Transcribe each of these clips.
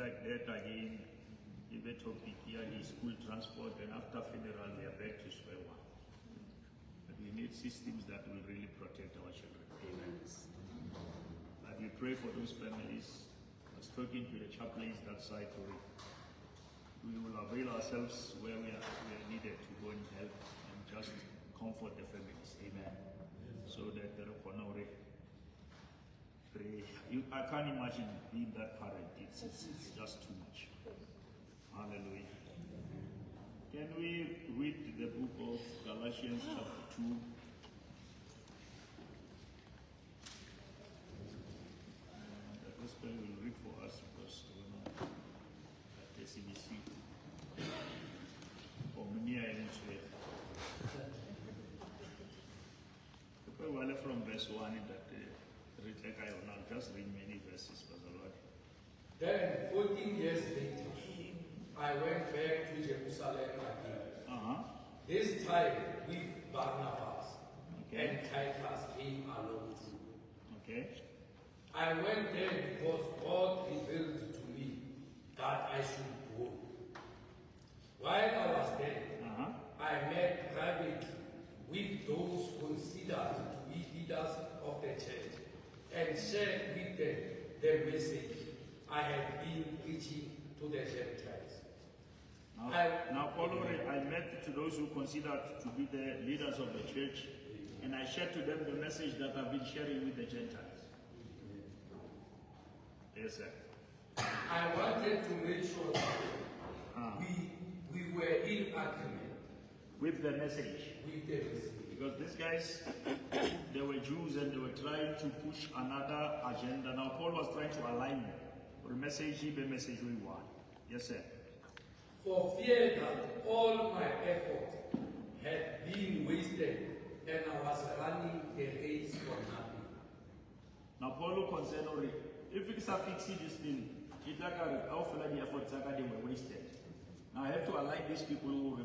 like that again, give a topic here, the school transport, and after funeral, we are back to square one. But we need systems that will really protect our children. Amen. But we pray for those families. I was talking to the chaplains that side to we will avail ourselves where we are needed to go and help and just comfort the families. Amen. So that the I can't imagine being that parent. It's just too much. Hallelujah. Can we read the book of Galatians chapter 2? The gospel will read for us because we know at SABC. From verse 1 that I'll just read many verses, Lord. Then 14 years later, I went back to Jerusalem again. Uh-huh. This time with Barnabas, Okay. and Titus came along too. Okay. I went there because God revealed to me that I should go. While I was there, Uh-huh. I met privately with those considered to be leaders of the church and shared with them the message I had been preaching to the Gentiles. Now, Paul, I met to those who considered to be the leaders of the church, and I shared to them the message that I've been sharing with the Gentiles. Yes, sir. I wanted to make sure that we were in agreement with the message. With the message. Because these guys, they were Jews and they were trying to push another agenda. Now Paul was trying to align them. The message, the message we want. Yes, sir. For fear that all my effort had been wasted and I was running the race for nothing. Now Paul concerned already. If we can fix this thing, it like all the efforts they were wasted. Now I have to align these people who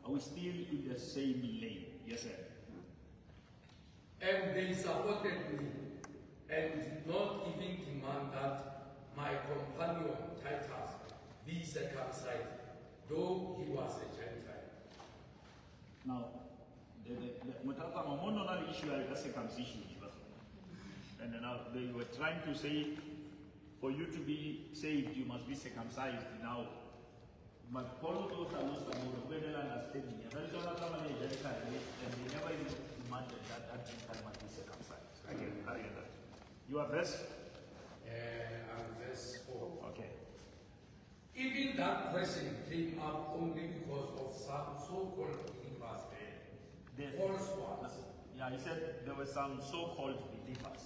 are we still in the same lane? Yes, sir. And they supported me and did not even demand that my companion Titus be circumcised, though he was a Gentile. Now, the issue is circumcision. And now they were trying to say, for you to be saved, you must be circumcised now. But Paul those are not understanding. And they never even demanded that Gentile must be circumcised. I get that. You are verse? I'm verse 4. Okay. Even that question came up only because of some so-called believers there. The false ones. Yeah, he said there were some so-called believers.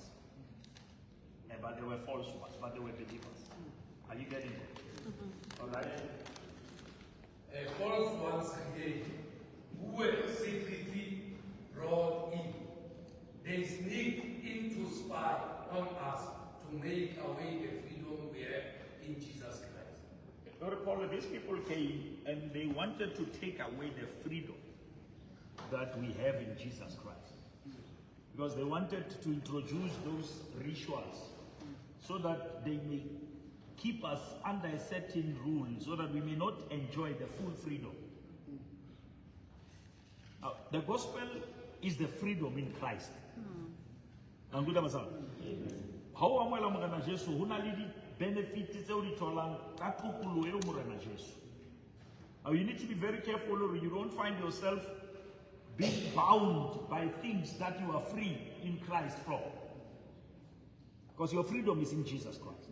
Yeah, but they were false ones, but they were believers. Are you getting it? Mm-hmm. All right. False ones again, who were secretly brought in. They sneaked in to spy on us to make away the freedom we have in Jesus Christ. Lord Paul, these people came and they wanted to take away the freedom that we have in Jesus Christ. Because they wanted to introduce those rituals so that they may keep us under a certain rule, so that we may not enjoy the full freedom. Now, the gospel is the freedom in Christ. How amoela Morena Jesu, ho na le di-benefits tseo di tholang ka tokoloho eo Morena Jesu. Now you need to be very careful or you don't find yourself being bound by things that you are free in Christ from. Because your freedom is in Jesus Christ.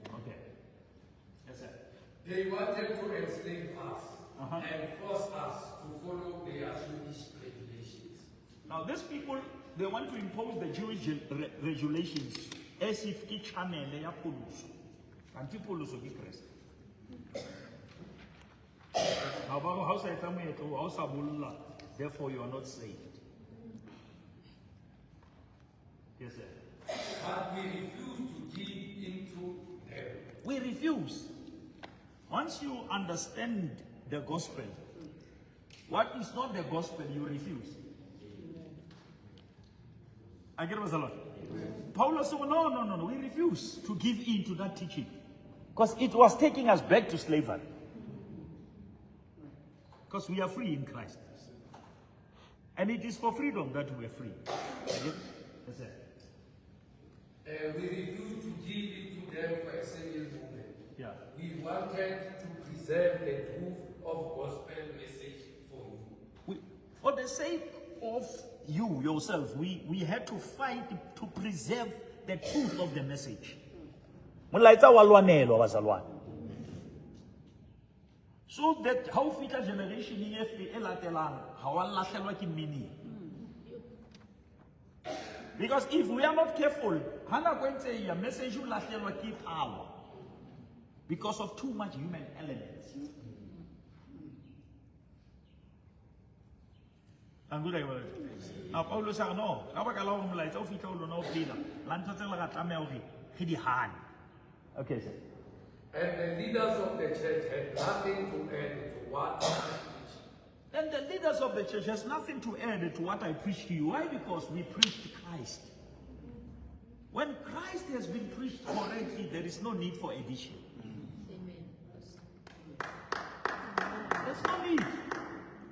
Okay. Yes, sir. They wanted to enslave us and force us to follow their Jewish regulations. Now these people, they want to impose the Jewish regulations as if ke channel ya pholoso. Kanti pholoso ke Kreste. Now, ba re, ha o sa etsa moetlo, ha o sa bolla, therefore you are not saved. Yes, sir. But we refuse to give into them. We refuse. Once you understand the gospel, what is not the gospel, you refuse. I get what I Paulus said, no, no, no, no, we refuse to give in to that teaching. Because it was taking us back to slavery. Because we are free in Christ. And it is for freedom that we are free. That's it. We refused to give it to them for a single moment. Yeah. We wanted to preserve the truth of gospel message for you. For the sake of you, yourself, we had to fight to preserve the truth of the message. Molaetsa wa lwanelwa, bazalwane. So that ha o fihla generation e e latelang, ha wa lahlelwa ke meaning. Because if we are not careful, ha nako e ntse e ya, message o lahlelwa ke power. Because of too much human elements. Now, Paulus a re, no, ka baka la hore molaetsa o fihla ho lona o phela, la ntho tse le ra tlameha hore re di hane. Okay, sir. And the leaders of the church had nothing to add to what I preached. Then the leaders of the church has nothing to add to what I preached to you. Why? Because we preached Christ. When Christ has been preached correctly, there is no need for addition. Amen. There's no need. Ha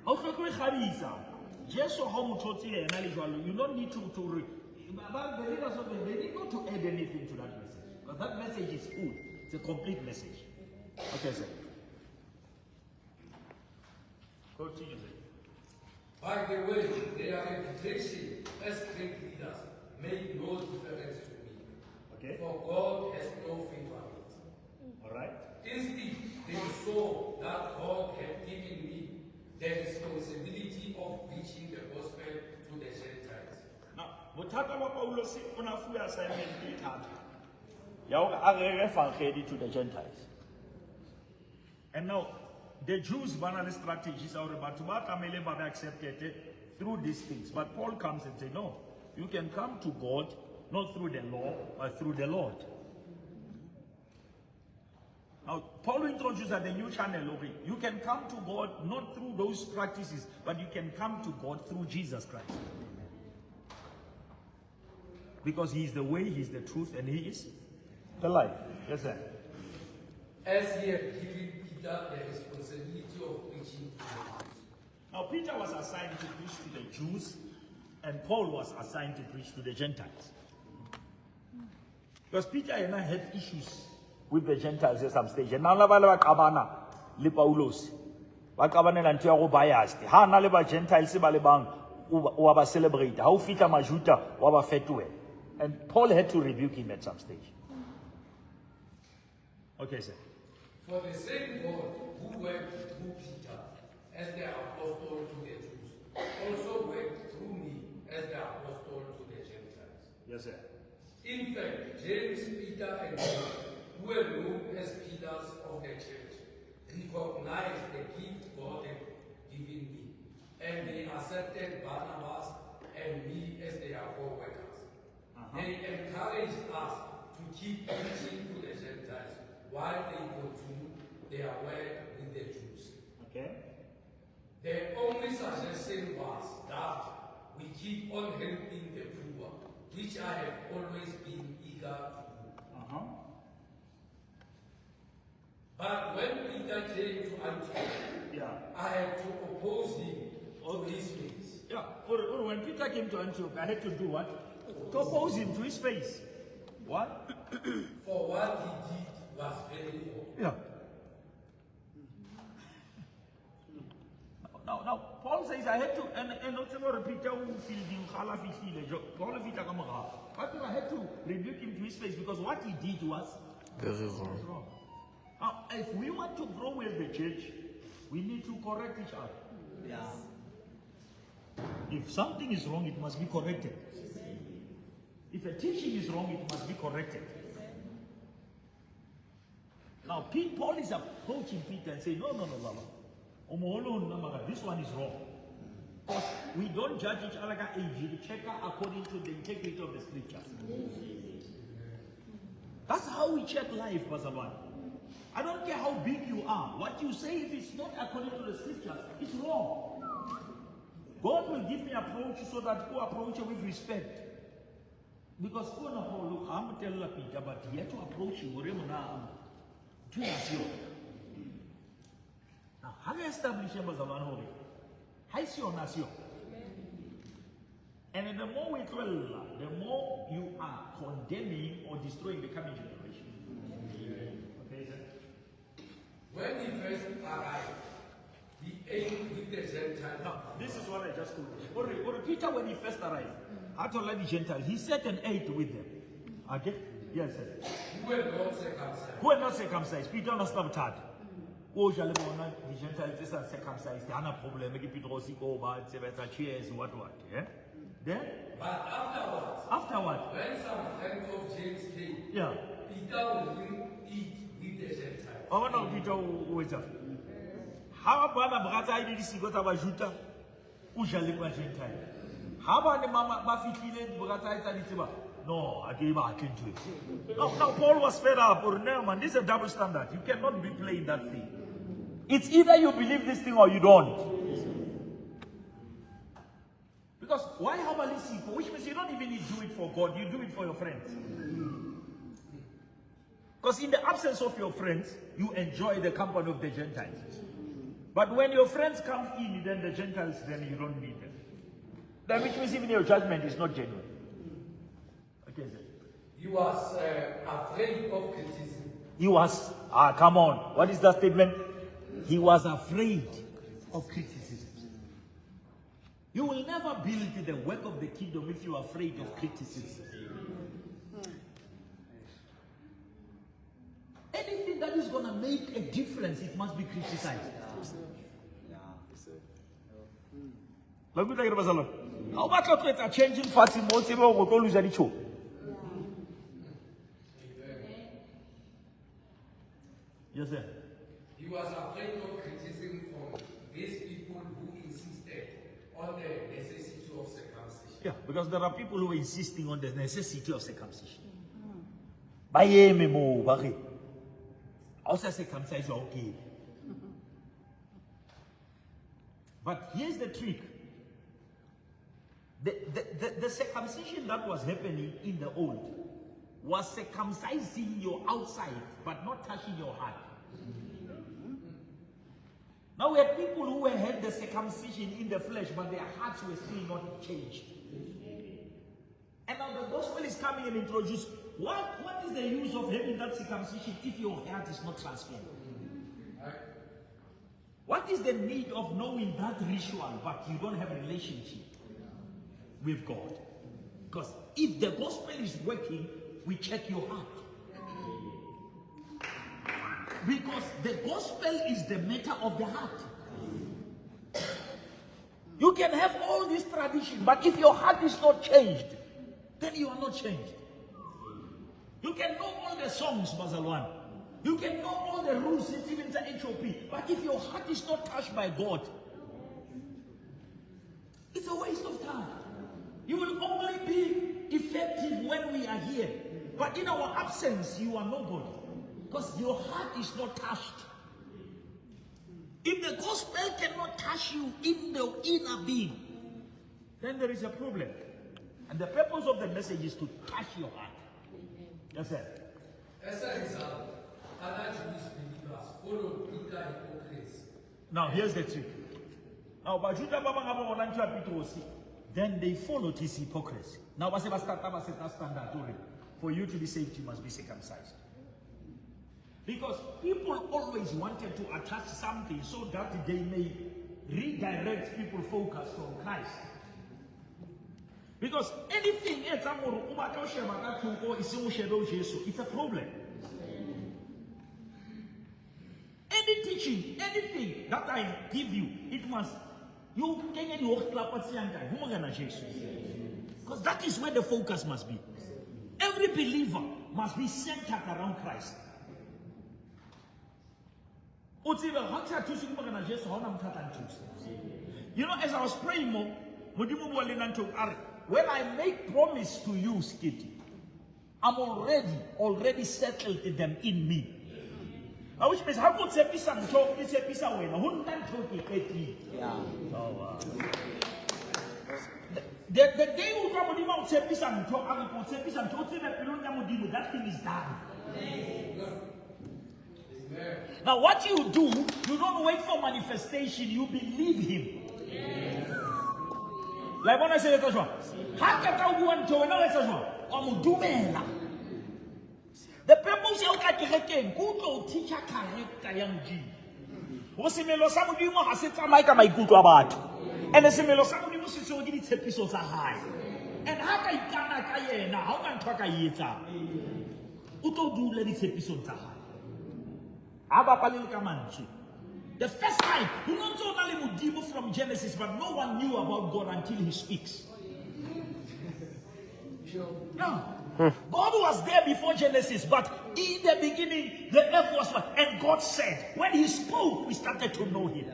o hloke ho ikgabisa. Jesu ha o mo thotse yena le jwalo, you don't need to but the leaders of the, they need not to add anything to that message. Because that message is full. It's a complete message. Okay, sir. Continue, sir. By the way, their reputation as great leaders made no difference to me. Okay. For God has no favorite. All right. Instead, they saw that God had given me the responsibility of preaching the gospel to the Gentiles. Now, bothata ba Paulus o na fuwe assignment e thata ya hore a rere evangeli to the Gentiles. And now, the Jews ba na le strategies tsa hore batho ba tlamehile ba be accepted through these things. But Paul comes and says, no, you can come to God not through the law, but through the Lord. Now, Paul introduced the new channel. Okay? You can come to God not through those practices, but you can come to God through Jesus Christ. Because he is the way, he is the truth, and he is the life. Yes, sir. As he had given Peter the responsibility of preaching to the Jews. Now, Peter was assigned to preach to the Jews, and Paul was assigned to preach to the Gentiles. Because Peter and I had issues with the Gentiles at some stage. And now, ba le ba qabana le Paulus. Ba qabanela ntho ya go biased. Ha na le ba Gentiles ba le bang, o wa ba celebrate. Ha o fihla Majuda, wa ba fetohela. And Paul had to rebuke him at some stage. Okay, sir. For the same God who worked through Peter as the apostle to the Jews, also worked through me as the apostle to the Gentiles. Yes, sir. In fact, James, Peter, and John, who were known as pillars of the church, recognized the gift God had given me, and they accepted Barnabas and me as their co-workers. They encouraged us to keep preaching to the Gentiles while they continued their work with the Jews. Okay. Their only suggestion was that we keep on helping the poor, which I have always been eager to do. But when Peter came to Antioch, I had to oppose him to his face. Yeah. Or when Peter came to Antioch, I had to do what? To oppose him to his face. What? For what he did was very wrong. Yeah. Now, Paul says I had to, and not to Peter who Paul but I had to rebuke him to his face because what he did was very wrong. wrong. Now, if we want to grow with the church, we need to correct each other. Yeah. If something is wrong, it must be corrected. If a teaching is wrong, it must be corrected. Now, Paul is approaching Peter and saying, no, no, no, Baba. This one is wrong. Because we don't judge each other by age. We check according to the integrity of the scriptures. That's how we check life, Pastor. I don't care how big you are. What you say, if it's not according to the scriptures, it's wrong. God will give me approach so that who approach you with respect. Because kona Paul ha mo tella Peter, but he had to approach him hore mona ntho e ha se yona. Now, ha re establish bazalwane hore ha e se yona, ha se yona. And then the more we tlohella, the more you are condemning or destroying the coming generation. Okay, sir? When he first arrived, he ate with the Gentiles. Now, this is what I just told you. Or Peter, when he first arrived, I told the Gentiles, he sat and ate with them. Okay? Yes, sir. Who were not circumcised. Who are not circumcised. Peter o na sena bothata. O ja le bona di-Gentiles tse sa circumcised, ha na problem ke Petrose ko ba tsebetsa cheers, what, eh? Then, But afterwards, afterward, when some friends of James came, yeah. Peter wouldn't eat with the Gentiles. Wa bona hore Peter o etsang? Ha bana bra tsa hae di disiko tsa Bajuda, o ja le ba-Gentile. Ha ba ne ba fihlile bra tsa hae tsa di tseba, no, ha ke e batle ntho e. Now, Paul was fed up. Or no, man, this is a double standard. You cannot be playing that thing. It's either you believe this thing or you don't. Because why have a lisiko? Which means you don't even need to do it for God, you do it for your friends. Because in the absence of your friends, you enjoy the company of the Gentiles. But when your friends come in, then the Gentiles, then you don't need them. Then which means even your judgment is not genuine. Okay, sir. He was afraid of criticism. He was, come on. What is that statement? He was afraid of criticism. You will never build the work of the kingdom if you are afraid of criticism. Anything that is going to make a difference, it must be criticized. La kutlwa ke re bazalwane? Ha o batla ho tlo etsa change lefatsheng mo o tsebe hore o tlo lose ditjhomi. Yes, sir. He was afraid of criticism from these people who insisted on the necessity of circumcision. Yeah, because there are people who are insisting on the necessity of circumcision. Ba eme moo, ba re, ha o sa circumcise, ha o kene. But here's the trick. The circumcision that was happening in the old was circumcising your outside, but not touching your heart. Now we had people who had the circumcision in the flesh, but their hearts were still not changed. And now the gospel is coming and introduced. What is the use of having that circumcision if your heart is not transformed? Right? What is the need of knowing that ritual, but you don't have a relationship with God? Because if the gospel is working, we check your heart. Because the gospel is the matter of the heart. You can have all this tradition, but if your heart is not changed, then you are not changed. You can know all the songs, Bazalwan. You can know all the rules, even the HOP. But if your heart is not touched by God, it's a waste of time. You will only be effective when we are here. But in our absence, you are nobody. Because your heart is not touched. If the gospel cannot touch you in the inner being, then there is a problem. And the purpose of the message is to touch your heart. Yes, sir. As a result, other Jewish believers followed Peter's hypocrisy. Now, here's the trick. Now, Bajuda ba bang ha ba bona ntho ya Petrose, then they followed his hypocrisy. Now, ba se ba start ba set standard hore for you to be saved, you must be circumcised. Because people always wanted to attach something so that they may redirect people focus from Christ. Because anything e etsang hore o batla ho sheba ka thoko, e seng o shebe ho Jesu, it's a problem. Any teaching, anything that I give you, it must, you kenye di klapa tse yang kae? Ho Morena Jesu. Because that is where the focus must be. Every believer must be centered around Christ. O tsebe, ha ke sa thuse ke Morena Jesu, ha hona motho a tla nthusa. As I was praying more, Modimo o bua le nna nthong, a re, when I make promise to you, Skiti, I'm already settled them in me. Which means, ha ke o tshepisa ntho, ke tshepisa wena, ho nna ntho ke e qetile. Oh, wow. The day o utlwa Modimo a o tshepisa ntho, a re ke o tshepisa ntho, o tsebe pelong ya Modimo, that thing is done. Now what you do, you don't wait for manifestation, you believe him. La e bona se etsa jwang? Ha qeta ho bua ntho, wena o etsa jwang? Wa mo dumela. The purpose ya ho tla kerekeng ke ho tlo o teacher character ya Modimo. Hore semelo sa Modimo ha se tsamaye ka maikutlo a batho. And semelo sa Modimo se tshwerwe ke ditshepiso tsa hae. And ha ka ikana ka yena, ha hona ntho a ka e etsang. O tlo dula ditshepisong tsa hae. Ha bapale le ka mantswe. The first time, ho no ntse ho na le Modimo from Genesis, but no one knew about God until he speaks. No. God was there before Genesis, but in the beginning, the earth was what? And God said, when he spoke, we started to know him.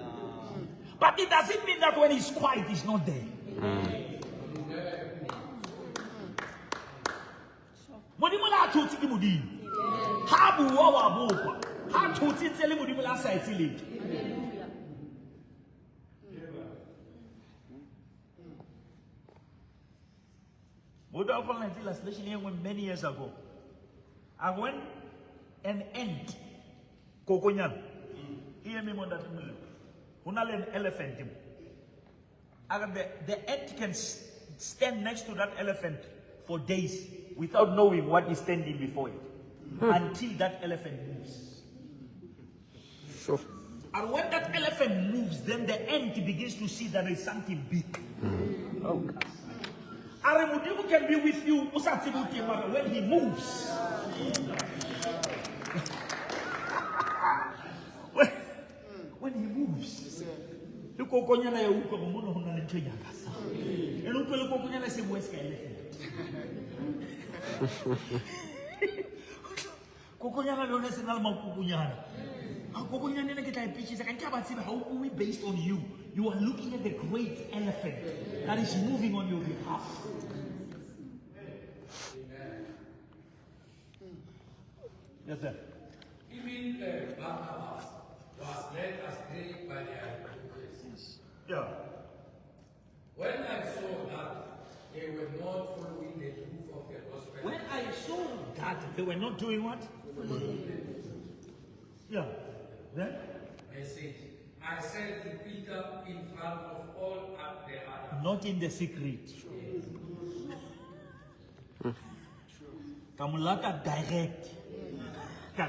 But it doesn't mean that when he's quiet, he's not there. Modimo le a thotse ke Modimo. Ha bua wa bokwa. Ha thotse ntse le Modimo le a sa etse letho. Motho a fola illustration e nngwe many years ago. I went an ant, kokonyana, e eme mo ntate Molemo. Ho na le an elephant mo. A re the ant can stand next to that elephant for days without knowing what is standing before it, until that elephant moves. Sure. And when that elephant moves, then the ant begins to see that there is something big. Oh, God. A re Modimo can be with you, o sa tsebe o teng, mara when he moves. When he moves. Le kokonyana ya utlwa gore mona ho na le ntho e nyakasang. And utlwe le kokonyana e se bua se ka elephant. Kokonyana le yona e se na le makokonyana. A kokonyana ena ke tla e pitjhisa, ka nke ha ba tsebe ha o bue based on you. You are looking at the great elephant that is moving on your behalf. Yes, sir. Even Barnabas was led astray by their hypocrisy. Yeah. When I saw that they were not following the truth of the gospel. When I saw that they were not doing what? Yeah. Then? Message. I said to Peter in front of all the others. Not in the secret. Ka mo lata direct. Ka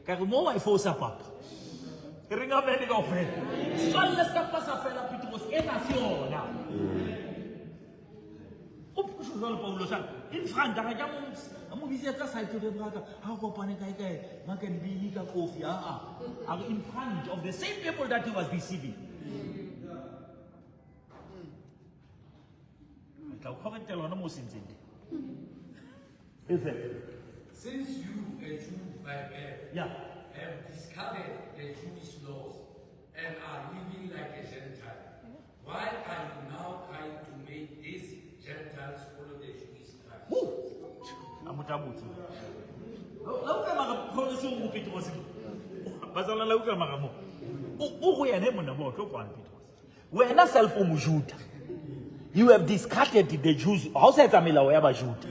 re mo wa e fosa, papa. Ke re nga mene kaofela. Setswalle se ka pasa fela, Petros, ena se yona. O phoso jwalo, Paulo, sa in front, a re ka mo, a mo bitsetsa side re braka, ha o kopane kae kae, Mark and Billy ka kofi, a a. A re in front of the same people that he was deceiving. Tla o correctela hona moo o sentseng teng. Is it? Since you, a Jew by birth, Yeah. have discarded the Jewish laws and are living like a Gentile, why are you now trying to make these Gentiles follow the Jewish traditions? Woo! A motho a botse. La utlwa mara Paulus o go Petros. Batswana la utlwa mara mo. O go yena monna bo tlo kwano Petros. Wena self o Mojuda. You have discarded the Jews. Ha o sa etsa melao ya Bajuda.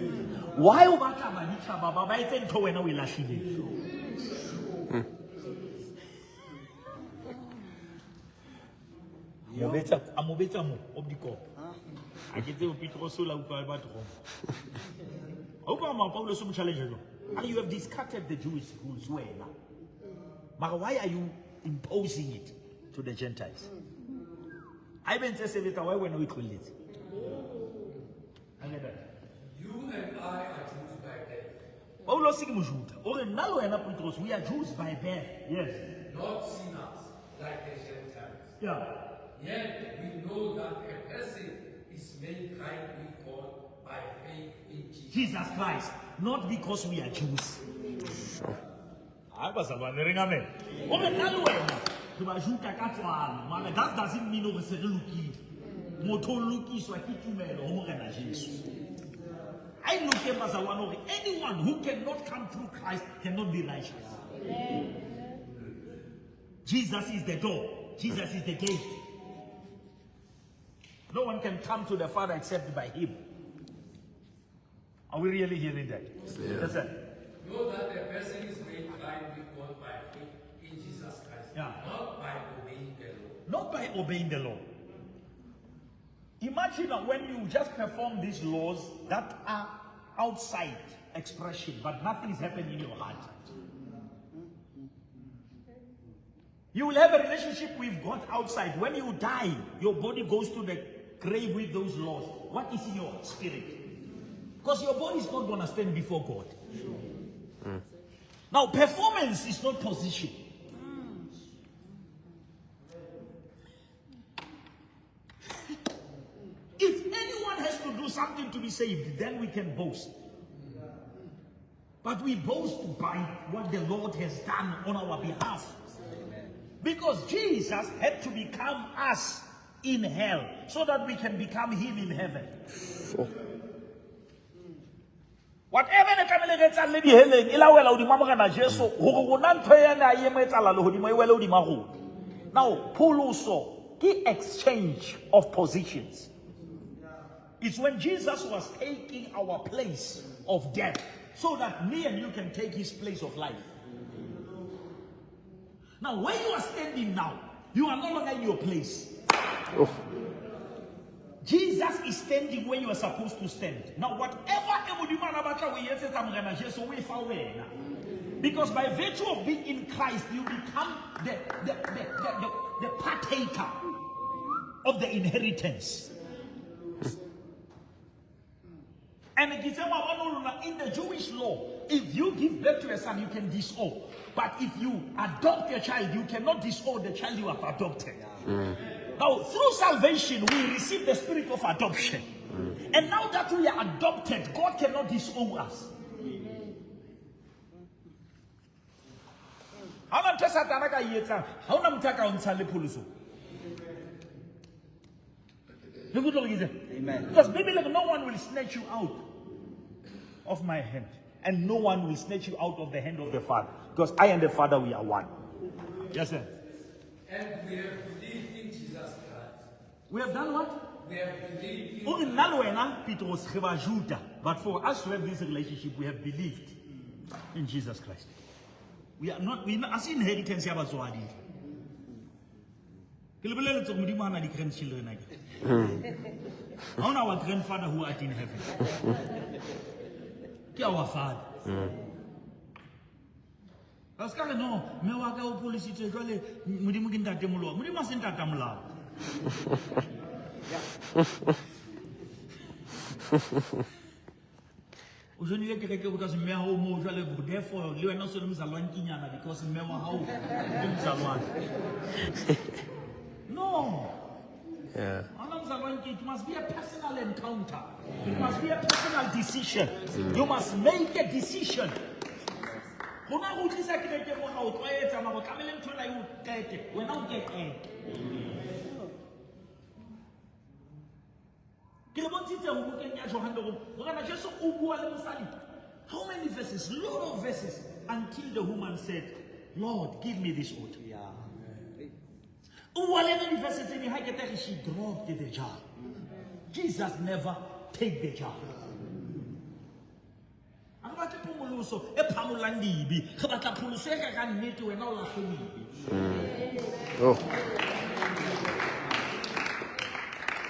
Why o batla baditjhaba ba ba etse ntho wena o e lahlileng? A mo betsa mo, o dikopo. Ha ke tsebe Petros o la utlwa batho go. Ha utlwa ma Paulus o mo challenge jwang? A re, you have discarded the Jewish rules wena. Mara why are you imposing it to the Gentiles? Ha ebe ntse sebetsa, why wena o e tlohelletse? I get that. You and I are Jews by birth. Paulus ke Mojuda. O re nna le wena Petros, we are Jews by birth. Yes. Not sinners like the Gentiles. Yeah. Yet we know that a person is made right with God by faith in Jesus. Jesus Christ, not because we are Jews. Ha ba sa ba re ngame. O re nna le wena re Bajuda ka tswalo, mara that doesn't mean hore se re lokile. Motho o lokiswa ke tumelo ho Morena Jesu. I look at bazalwane hore anyone who cannot come through Christ cannot be righteous. Jesus is the door. Jesus is the gate. No one can come to the Father except by him. Are we really hearing that? Yes, sir. Know that a person is made right with God by faith in Jesus Christ, Yeah. not by obeying the law. Not by obeying the law. Imagine that when you just perform these laws that are outside expression, but nothing is happening in your heart. You will have a relationship with God outside. When you die, your body goes to the grave with those laws. What is in your spirit? Because your body is not going to stand before God. Now, performance is not position. If anyone has to do something to be saved, then we can boast. But we boast by what the Lord has done on our behalf. Because Jesus had to become us in hell so that we can become him in heaven. Whatever ne tlamehile re etsang le diheleng, e la wela hodima Morena Jesu, hore rona ntho ena a e mo etsahala lehodimo, e wele hodima rona. Now, pholoso ke exchange of positions. It's when Jesus was taking our place of death so that me and you can take his place of life. Now, where you are standing now, you are no longer in your place. Oh. Jesus is standing where you are supposed to stand. Now, whatever e Modimo a na batla ho e etsetsa Morena Jesu, o e fa wena. Because by virtue of being in Christ, you become the partaker of the inheritance. And in the Jewish law, if you give birth to a son, you can disown. But if you adopt a child, you cannot disown the child you have adopted. Now, through salvation, we receive the spirit of adoption. And now that we are adopted, God cannot disown us. Ha hona ntho e Satana ka e etsang, ha hona motho a ka o ntshang le pholoso. Le kutlwa hore ke itseng? Amen. Because Bible, no one will snatch you out of my hand. And no one will snatch you out of the hand of the Father. Because I and the Father, we are one. Yes, sir. And we have believed in Jesus Christ. We have done what? We have believed in O re nna le wena, Petros, re ba Juda. But for us to have this relationship, we have believed in Jesus Christ. We are not, we not, as inheritance ya batswadi. Ke le boleletse hore Modimo ha na di-grandchildren akere. Ha hona our grandfather who art in heaven. Ke our father. Ka ska re no, mme wa ka o pholositswe jwale Modimo ke ntate molao. Modimo ha se ntate molao. O joinile kereke because mme wa hao moo jwale, therefore le wena o se le mozalwane kinyana because mme wa hao ke mozalwane. No. It must be a personal encounter. It must be a personal decision. You must make a decision. Rona re utlwisa kereke mo ga o tlwaetsa, mara o tlamehile ntho ena e o qete, wena o ke qete. Ke le bontshitse ho bukeng ya Johanne hore Morena Jesu o bua le mosadi. How many verses? Lot of verses. Until the woman said, Lord, give me this water. O bua le ena di-verses tse ding, ha ke tere, she dropped the jar. Jesus never take the jar. Ha re batle phomoloso e phamolang dibe. Re batla pholoso e rekang nnete, wena o lahle dibe. Oh.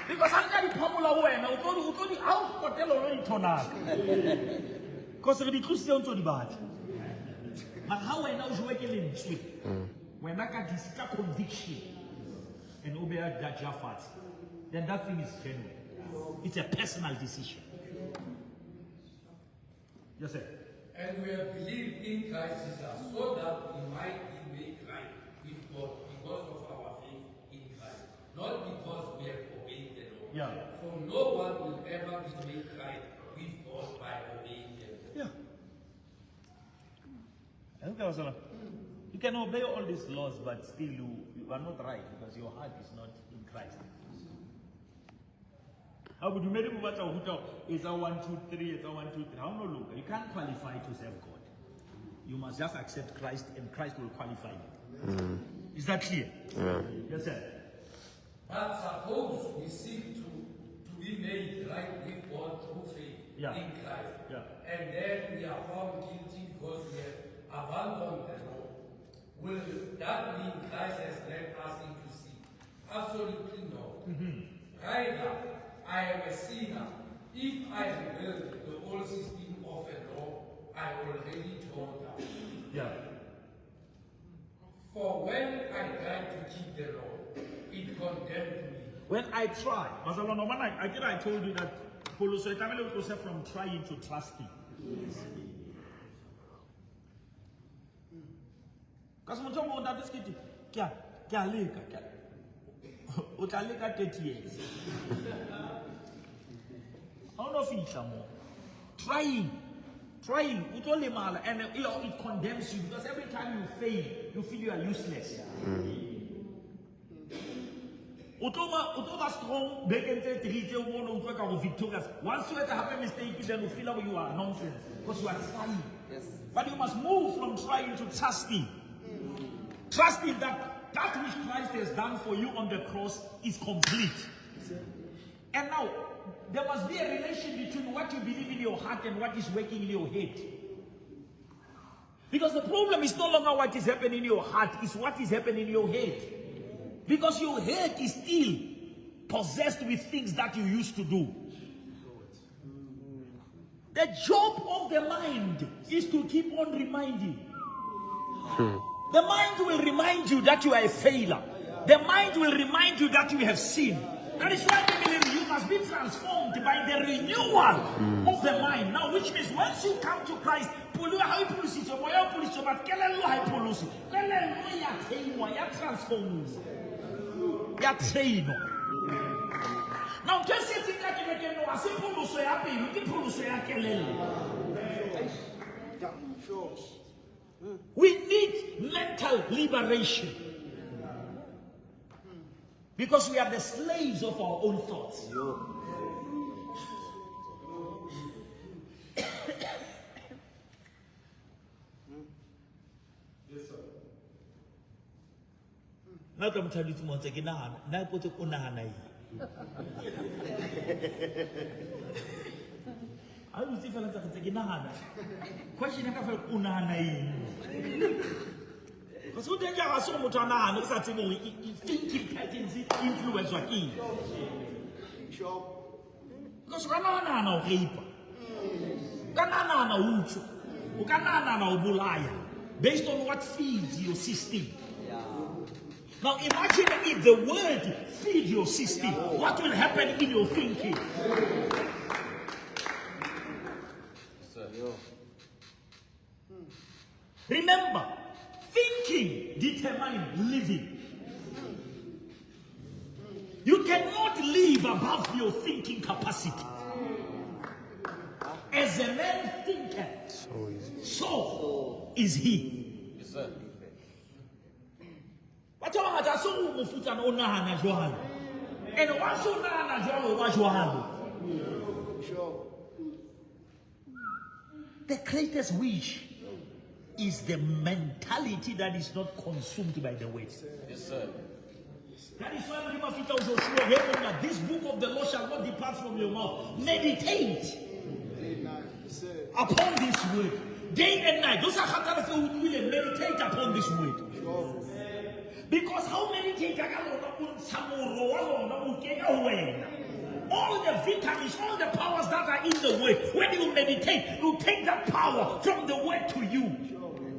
Because ha nka di phamola ho wena, o tlo di, o tlo di, ha o potela o lo di thonaka. Because re di tlositse o ntso di batla. Mara ha wena o jowe ke lentswe, wena ka dis, ka conviction, and o beha that jar fatshe, then that thing is genuine. It's a personal decision. Yes, sir. And we have believed in Christ Jesus so that we might be made right with God because of our faith in Christ, not because we have obeyed the law. Yeah. For no one will ever be made right with God by obeying the law. Yeah. Okay, Wasala. You can obey all these laws, but still you are not right because your heart is not in Christ. How would you make it? It's a 1, 2, 3, it's a 1, 2, 3. How no look? You can't qualify to serve God. You must just accept Christ and Christ will qualify you. Is that clear? Yeah. Yes, sir. But suppose we seek to be made right with God through faith in Christ. Yeah. And then we are found guilty because we have abandoned the law. Will that mean Christ has led us into sin? Absolutely not. Rather, I am a sinner. If I rebuild the old system of a law I already tore down. Yeah. For when I tried to keep the law, it condemned me. When I try, Bazalwana, when I told you that pholoso e tlamehile o tlose from trying to trusting. Ka se motho o mongwe, ntate Sekete, ke a leka, o tla leka 30 years. Ha o no fihla moo. Trying, trying, o tlo lemala, and it condemns you because every time you fail, you feel you are useless. O tlo ba strong bekeng tse 3 tse o bone o utlwa ka go victorious. Once you have a mistake, then you feel like you are nonsense because you are trying. Yes. But you must move from trying to trusting. Trusting that that which Christ has done for you on the cross is complete. And now, there must be a relation between what you believe in your heart and what is working in your head. Because the problem is no longer what is happening in your heart, it's what is happening in your head. Because your head is still possessed with things that you used to do. The job of the mind is to keep on reminding. The mind will remind you that you are a failure. The mind will remind you that you have sinned. That is why you must be transformed by the renewal of the mind. Now, which means once you come to Christ, pelo ya hao e pholositswe, moya o pholositswe, but kelello ha e pholoswe. Kelello ya trainwa, ya transformiwa, ya trainwa. Now, ntho e setseng ka kerekeng no, ha se pholoso ya pelo, ke pholoso ya kelello. We need mental liberation. Because we are the slaves of our own thoughts. Yes, sir. Nna tla motho a dutse mo ntse ke nahana, nna ipotse o nahana eng? Ha o dutse fela ntse ke nahana. Question ya ka fela, o nahana eng? Because o teng ja se gore motho a nahane, o sa tsebe hore thinking patterns e influence-wa ke eng. Because o ka nahana ho rape-a. O ka nahana ho utswa. O ka nahana ho bolaya. Based on what feeds your system. Now imagine if the word feeds your system, what will happen in your thinking? Remember, thinking determines living. You cannot live above your thinking capacity. As a man thinketh, so is he. Yes, sir. Batho ba bangata ha se o mofutsana o nahana jwalo. And once o nahana jwalo, o ba jwalo. The greatest wish is the mentality that is not consumed by the word. Yes, sir. That is why Modimo a fihla ho Joshua, he monna, this book of the law shall not depart from your mouth. Meditate upon this word day and night. Those are kgathalatse o utlwile, meditate upon this word. Because how meditate ka lona, o ntsha moro wa lona, o kenya ho wena. All the vitamins, all the powers that are in the word, when you meditate, you take that power from the word to you.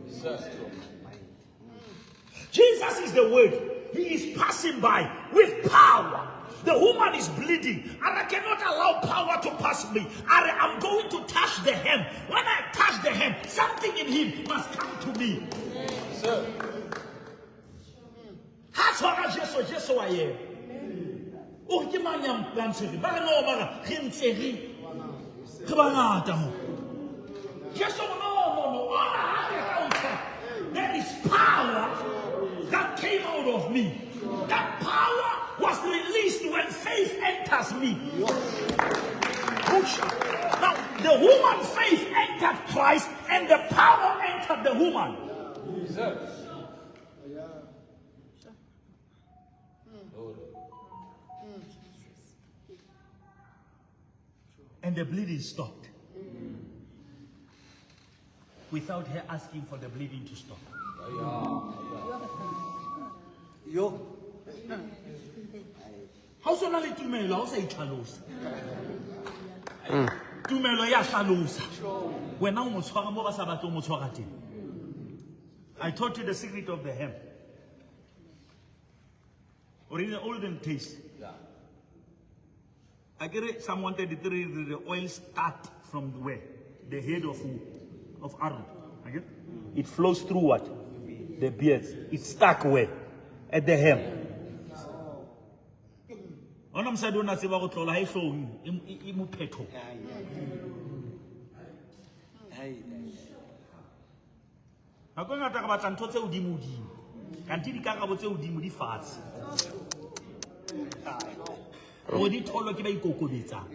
Yes, sir. Jesus is the word. He is passing by with power. The woman is bleeding, and I cannot allow power to pass me. I'm going to touch the hem. When I touch the hem, something in him must come to me. Yes, sir. Ha tshwara Jesu, Jesu wa yena. O re ke mang ya mpantshwere? Ba re no, ba re, re ntse re bangata mo. Jesu, no, no, no. Ona ha ke ka o tshwara. There is power that came out of me. That power was released when faith enters me. Now, the woman faith entered Christ and the power entered the woman. Yes, sir. And the bleeding stopped. Without her asking for the bleeding to stop. Yo. Ha o sona le tumelo, ha o sa itlhalosa. Tumelo ya hlalosa. Wena o mo tshwara mo ba sa batle ho mo tshwara teng. I taught you the secret of the hem. Or in the olden days. Yeah. I get it, Psalm 133, the oil start from where? The head of who? Of Aaron. Okay? It flows through what? The beards. It's stuck where? At the hem. Ona mosadi o na tseba go tlola ha e hloohong, e mo phetho. Nako e ngata re batla ntho tse hodimo-hodimo. Kanthe dikarabo tse hodimo di fatshe. Hore di tholwe ke ba ikokobetsang.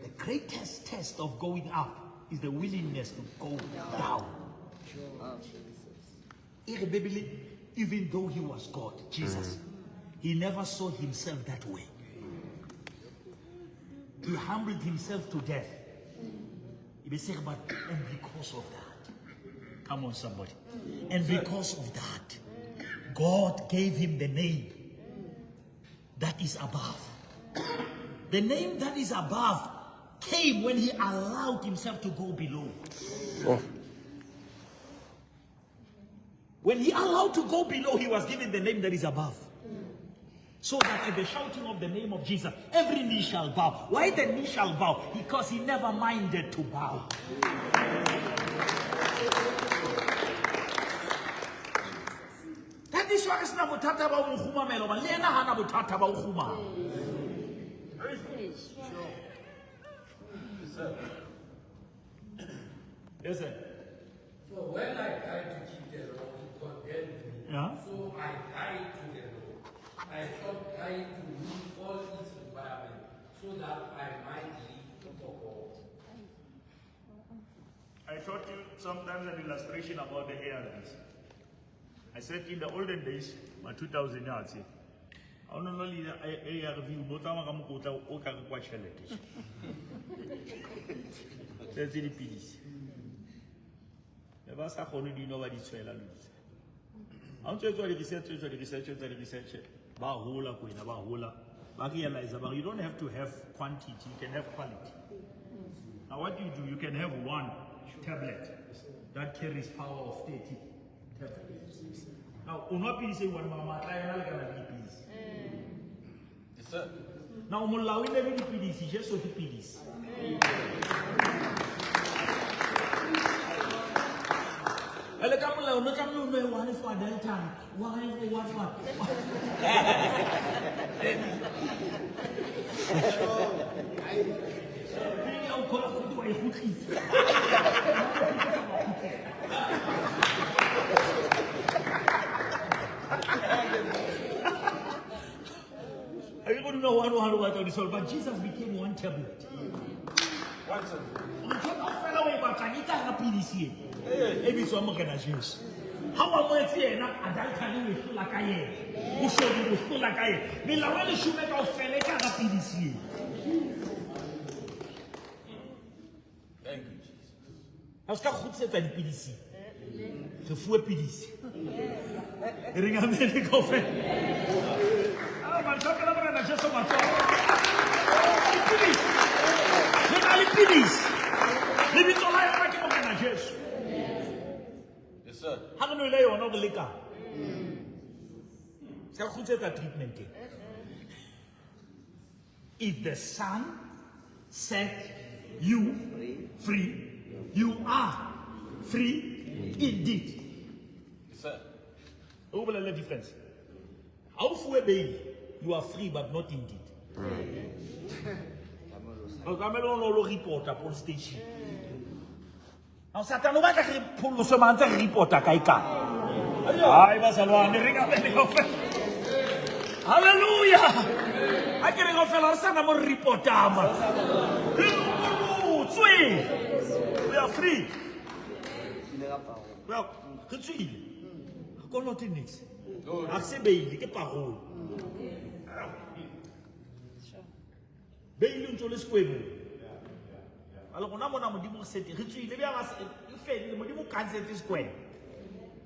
The greatest test of going up is the willingness to go down. Biblically, even though he was God, Jesus, he never saw himself that way. He humbled himself to death. And because of that, come on somebody, and because of that, God gave him the name that is above. The name that is above came when he allowed himself to go below. Oh. When he allowed to go below, he was given the name that is above. So that at the shouting of the name of Jesus, every knee shall bow. Why the knee shall bow? Because he never minded to bow. That is why it's not bothata ba ho kgumamela, hobane le yena hana bothata ba ho kgumama. Yes, sir. For when I tried to keep the law, it condemned me. Yeah. So I died to the law. I stopped trying to meet all its requirements so that I might live for God. I taught you sometimes an illustration about the ARVs. I said in the olden days, my 2000 yards, I don't know the ARV, o tsamaya ka mokotla o ka re kwa tjhelete. Tse dipidisi. Ne ba sa kgone di nwa ba di tshwela le di. Ha o ntso etswa di-research, etswa di-research, etswa di-research, ba hola kwena, ba hola. Ba realize ba re, you don't have to have quantity, you can have quality. Now what you do, you can have one tablet that carries power of 30 tablets. Now, o nwa pidisi e one, mara matla a yona a lekana le dipidisi. Yes, sir. Now, molao e ne le dipidisi, Jesu ke pidisi. Ele ka molao, no tlamehile o nwe one for adultery, one for what, what. Pele o khona go wa e kgutlisa. I don't know one one what this all, but Jesus became one tablet. One tablet. Ntho kaofela o e batlang e ka hara pidisi e. E bitswang Morena Jesu. Ha o amohetse yena, adultery o e hlola ka yena. Boshodu o hlola ka yena. Melao e leshome kaofela e ka hara pidisi e. Thank you, Jesus. Ha o ska kgutlisetsa dipidisi. Re fuwe pidisi. E reng amen kaofela. Ah, matsoho la Morena Jesu matsoho. Dipidisi. Re na le pidisi. Lebitso la yona ke Morena Jesu. Yes, sir. Ha re nwele yona re lekane. Ska kgutlisetsa treatment e. If the Son set you free, you are free indeed. Yes, sir. O bolelle difference. Ha o fuwe bail, you are free but not indeed. O tlamehile o no lo reporta police station. Ha o Satane o batla re pholoswe mara ntse re reporta kae kae. Hai bazalwane, re ka bele kaofela. Hallelujah. Ha ke re kaofela re sana mo re reporta ma. Re lokolotswe. We are free. We are re tswile. kolote niks. Ha se beile ke parole. Beile o ntse o le sekwebong. A le rona mona Modimo re sete re tswile bja ga e fedile Modimo o cancetse sekwebo.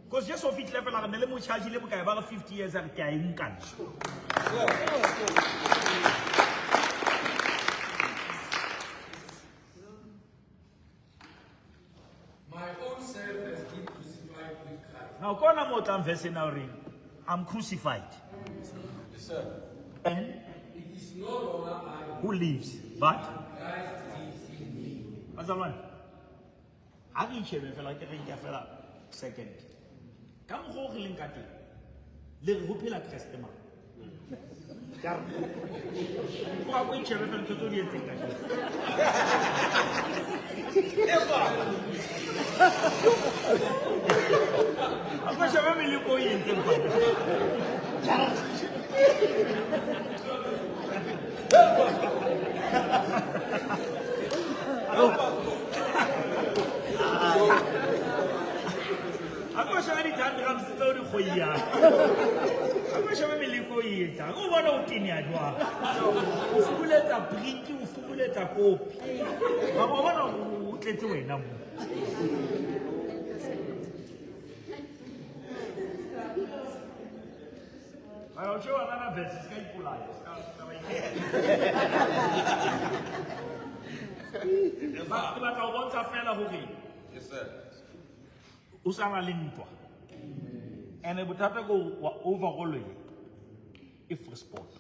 Because Jesu o fihlile fela re ne le mo charge-ile bokae ba re 50 years a re ke a e nka nna. My own self has been crucified with Christ. Now kona mo tlang verse ena o reng I'm crucified. Yes, sir. And It is no longer I, who lives but Christ lives in me. Bazalwane, ha re itjhebe fela ke re nka fela second. Ka mokgwa o re leng ka teng, le re ho phela Kreste mang? Ka re, o a ko itjhebe fela ntho tseo di entseng kajeno. A ko shebe meleko o e entseng kwana. A ko shebe di-tantrums tse o di kgoiyang. A ko shebe meleko o e etsang. O bone o teneya jwang. O fukuletsa brinki, o fukuletsa kopi. Wa bona o tletse wena mo. Mara o tjho another verse, se ka ipolaya, se ka ba Ke batla ho bontsha fela hore Yes, sir. o sa na le ntwa. Ene bothata ke wa overall e e free sport.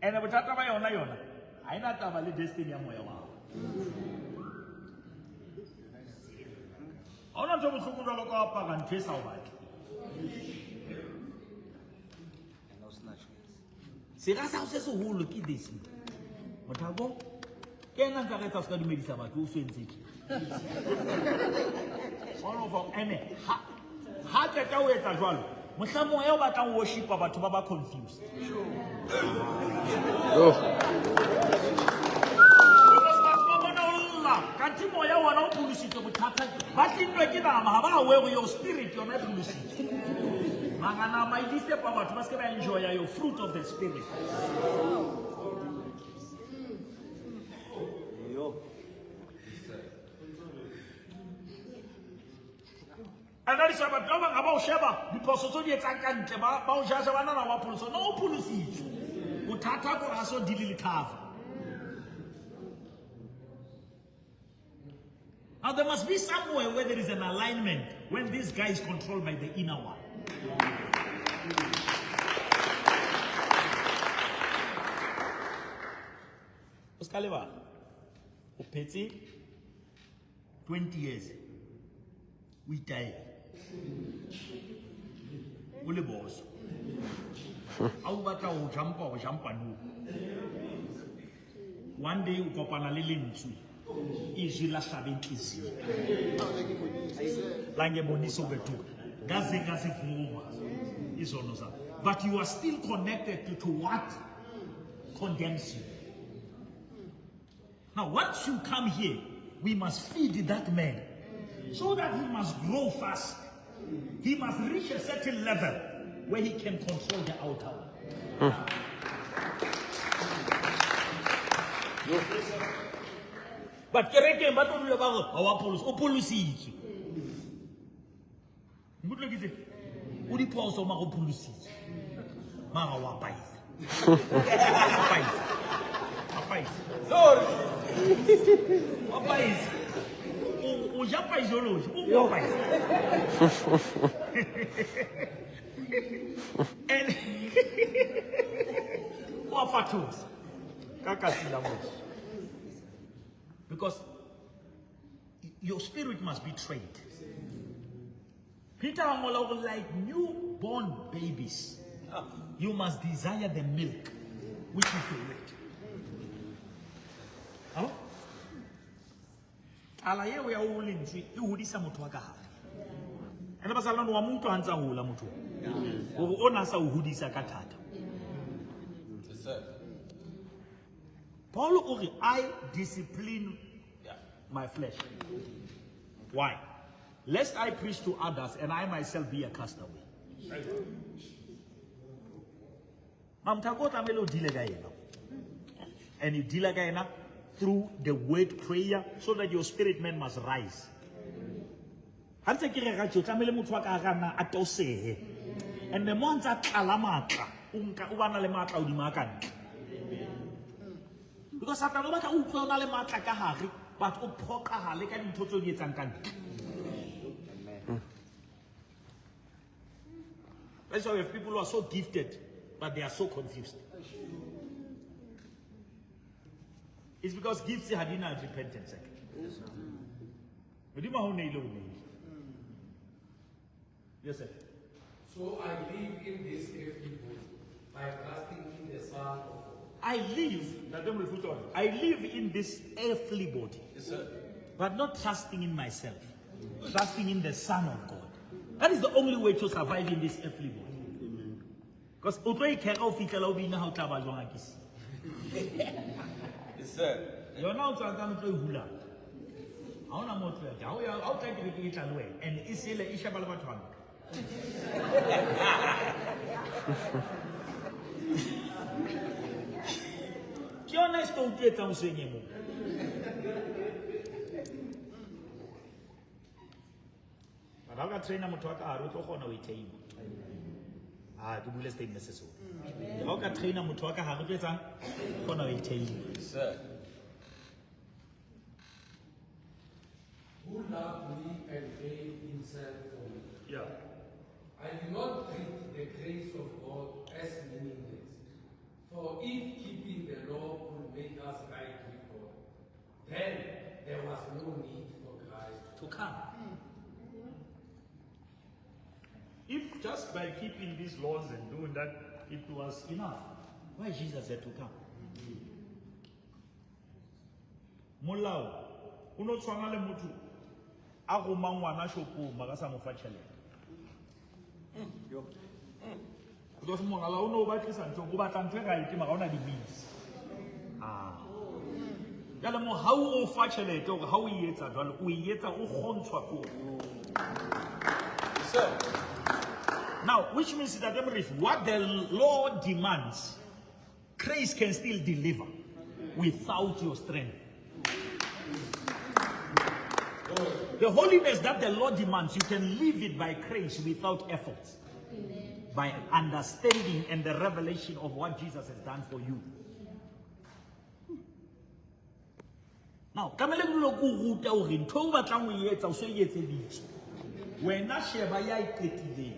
Ene bothata ba yona yona ha ena taba le destiny ya moya wa hao. Ha hona ntho e bohloko jwalo ka ho apara ntho e sa o batle. Sera sa hao se seholo ke this. Mothako ke ena nka re etsa o ska dumedisa batho o so entse tje. All of ene ha ha qeta ho etsa jwalo, mohla moya o batlang ho worshipa batho ba ba confused. Oh. Because batho ba bona o lla, kanthe moya wona o pholositswe bothata ba tlinnwe ke nama, ha ba aware your spirit yona e pholositswe. Mara nama e disturb-a batho ba se ke ba enjoya your fruit of the spirit. And that is why batho ba bang ha ba o sheba diphoso tse o di etsang ka ntle, ba o judge, ba nahana wa pholoso. No, o pholositswe. Bothata ke hore ha so deal le cover. Now there must be somewhere where there is an alignment when this guy is controlled by the inner one. O ska lebala, o phetse 20 years, o itaela, o le boso. Ha o batla ho jumpa, o jumpa no. One day o kopana le lentswe, izwi la hlabe inhliziyo. La ngebonisa ukweduka. Ngaze ngazivuma izono zami. But you are still connected to what condemns you. Now, once you come here, we must feed that man so that he must grow fast. He must reach a certain level where he can control the outer one. But kerekeng ba tlo dula ba re, ha wa pholosa, o pholositswe. Nkutlwe ke tse? O diphoso mara o pholositswe. Mara wa paisa. Wa paisa. Wa paisa. Sorry. Wa paisa. O ja paisology, o wa paisa. And wa fathosa. Ka kasi la motho. Because your spirit must be trained. Peter ngola hore like newborn babies, you must desire the milk, which is the word. Huh? Tlala eo ya ho lentswe e hodisa motho wa ka hare. Ene bazalwane wa mo utlwa ha ntse a hola motho. Hore o na sa o hodisa ka thata. Yes, sir. Paul o re, I discipline my flesh. Why? Lest I preach to others and I myself be a castaway. Mamthako o tlamehile o deal-e ka yena. And you deal ka yena through the word prayer so that your spirit man must rise. Ha ntse ke rera tje, o tlamehile motho wa ka hara nna a tosehe. And the more a ntse a tlala matla, o nka o bana le matla hodima a ka ntle. Because Satan o batla o utlwe o na le matla ka hare, but o phoqahale ka dintho tseo di etsang ka ntle. That's why we have people who are so gifted, but they are so confused. It's because gifts ha di na repentance. Modimo ha o neile, o neile. Yes, sir. So I live in this earthly body by trusting in the Son of God. I live, Ntate Molefi o I live in this earthly body, Yes, sir. but not trusting in myself, trusting in the Son of God. That is the only way to survive in this earthly body. Because o tlo ikgera o fihlela o bina ha o tla ba jwang akisi. Yes, sir. Yona o tsantsane o tlo e hula. Ha hona moo o tlo ya teng. Ha o ya- ha o tla kerekeng e tla le wena. And e sele e sheba le batho hantle. Ke yona e se tlo utlwetsang hoseng e mong. But ha o ka traina motho wa ka hare, o tlo kgona ho e tame. Ah, ke buile statement se seholo. Ha o ka traina motho wa ka hare, o tlo etsang? Kgona ho e tame. Yes, sir. Who loved me and gave himself for me. Yeah. I do not treat the grace of God as meaningless. For if keeping the law could make us right with God, then there was no need for Christ to come. If just by keeping these laws and doing that, it was enough, why Jesus had to come? Molao, o no tshwana le motho a romang ngwana shopong mara a sa mo fa tjhelete. Because mogala o no o batlisa ntho, o batla ntho e right mara ha ona di-means. Ah. Jwale mohau o fa tjhelete hore ha o e etsa jwalo, o e etsa o kgontshwa ke ona. Yes, sir. Now, which means that what the law demands, grace can still deliver without your strength. The holiness that the law demands, you can live it by grace without effort. By understanding and the revelation of what Jesus has done for you. Now, tlamehile ke dule ke o ruta hore ntho eo o batlang ho e etsa, o so e etseditswe. Wena sheba ya e qetileng.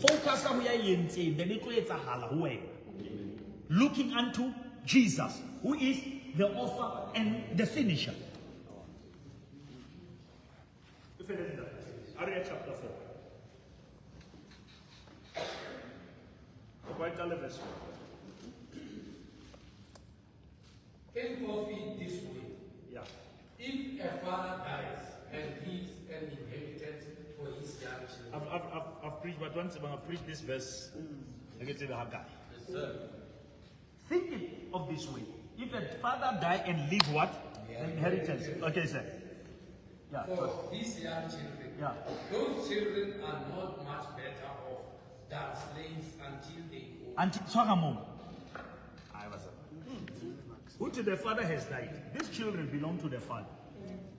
Focus ho ya e entseng, then e tlo etsahala ho wena. Looking unto Jesus, who is the author and the finisher. Chapter 4. Verse 1. Think of it this way. Yeah. If a father dies and leaves an inheritance for his young children, I've preached, but once I've preached this verse, I get to the guy. Yes, sir. Think it of this way. If a father die and leave what? The inheritance. Okay, sir. Yeah. for his young children, Yeah. those children are not much better off than slaves until they grow. Until tshwara moo. I was Who to the father has died. These children belong to the father.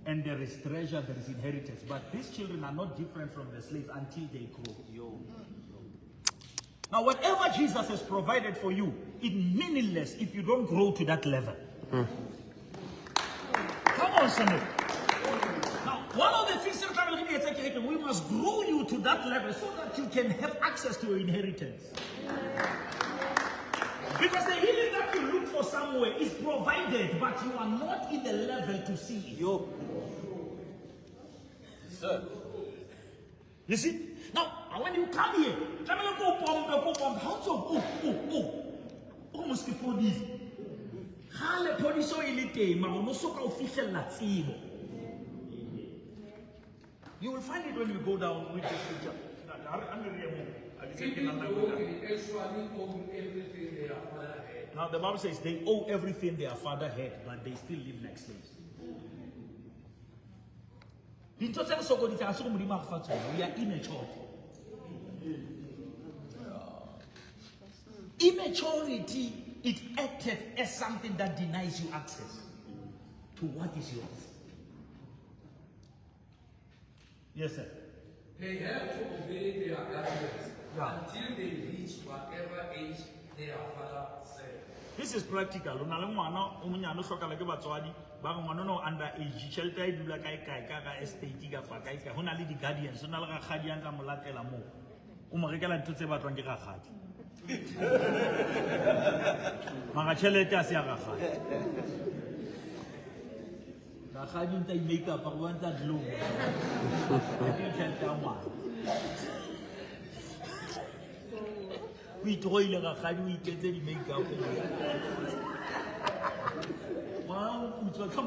And there is treasure, there is inheritance. But these children are not different from the slaves until they grow. Now, whatever Jesus has provided for you, it's meaningless if you don't grow to that level. Come on, somebody. Now, one of the things that we must grow you to that level so that you can have access to your inheritance. Because the healing that you look for somewhere is provided, but you are not in the level to see it. Yes, sir. You see? Now, when you come here, go pump, go pump. How to oh. Almost before this. Kgale phodiso e le teng, mara o no soka o fihlella tsebo. You will find it when we go down with the scripture. Even though they actually own everything their father had, Now the Bible says they owe everything their father had, but they still live like slaves. Dintho tse re sokodisang ha se gore Modimo a re fa tsona. We are immature. Immaturity, it acted as something that denies you access to what is yours. Yes, sir. They have to obey their guardians Yeah. until they reach whatever age their father said. This is practical. O na le ngwana o monyane o hlokala ke batswadi ba re ngwana ona o under age tjhelete ya e dula kae kae ka ga estate kapa kae kae. Ho na le di-guardians, ho na le rakgadi a ntsa mo latela moo. O mo rekela ntho tse batlwang ke rakgadi. Mara tjhelete ha se ya rakgadi. Rakgadi o ntsa i-make-up-a, o ntsa glow. Ke tjhelete ya ngwana. O itroile rakgadi, o ikentse di-make-up. Ngwana o moputswa ka o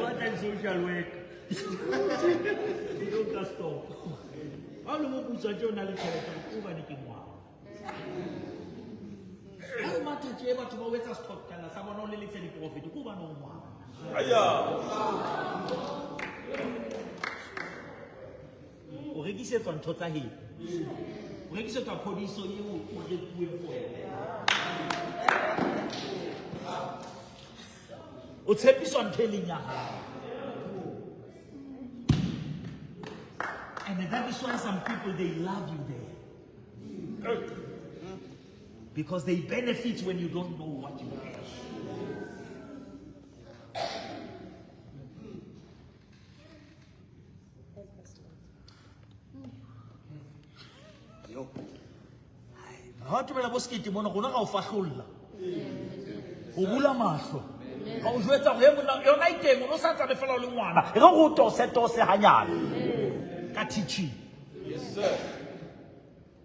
batla di-social work. O ka stop. Ha o le moputswa tje o na le tjhelete, o hobane ke ngwana. Ha o matha tje batho ba o etsa sethokotsela sa bona o lelekisa diprofete, ke hobane o ngwana. O rekisetswa ntho tsa heno. O rekisetswa phodiso eo o rekuweng for yona. O tshepiswa ntho e leng ya hao. And that is why some people, they love you there. Because they benefit when you don't know what you have. Ha o tobela bo sekete mona, rona ra o fahlolla. Ho bula mahlo. Ra o jwetsa hore, "Hey, monna, yona e teng, o no sa tsane fela o le ngwana." E re go tose tose hanyane. Ka teaching. Yes, sir.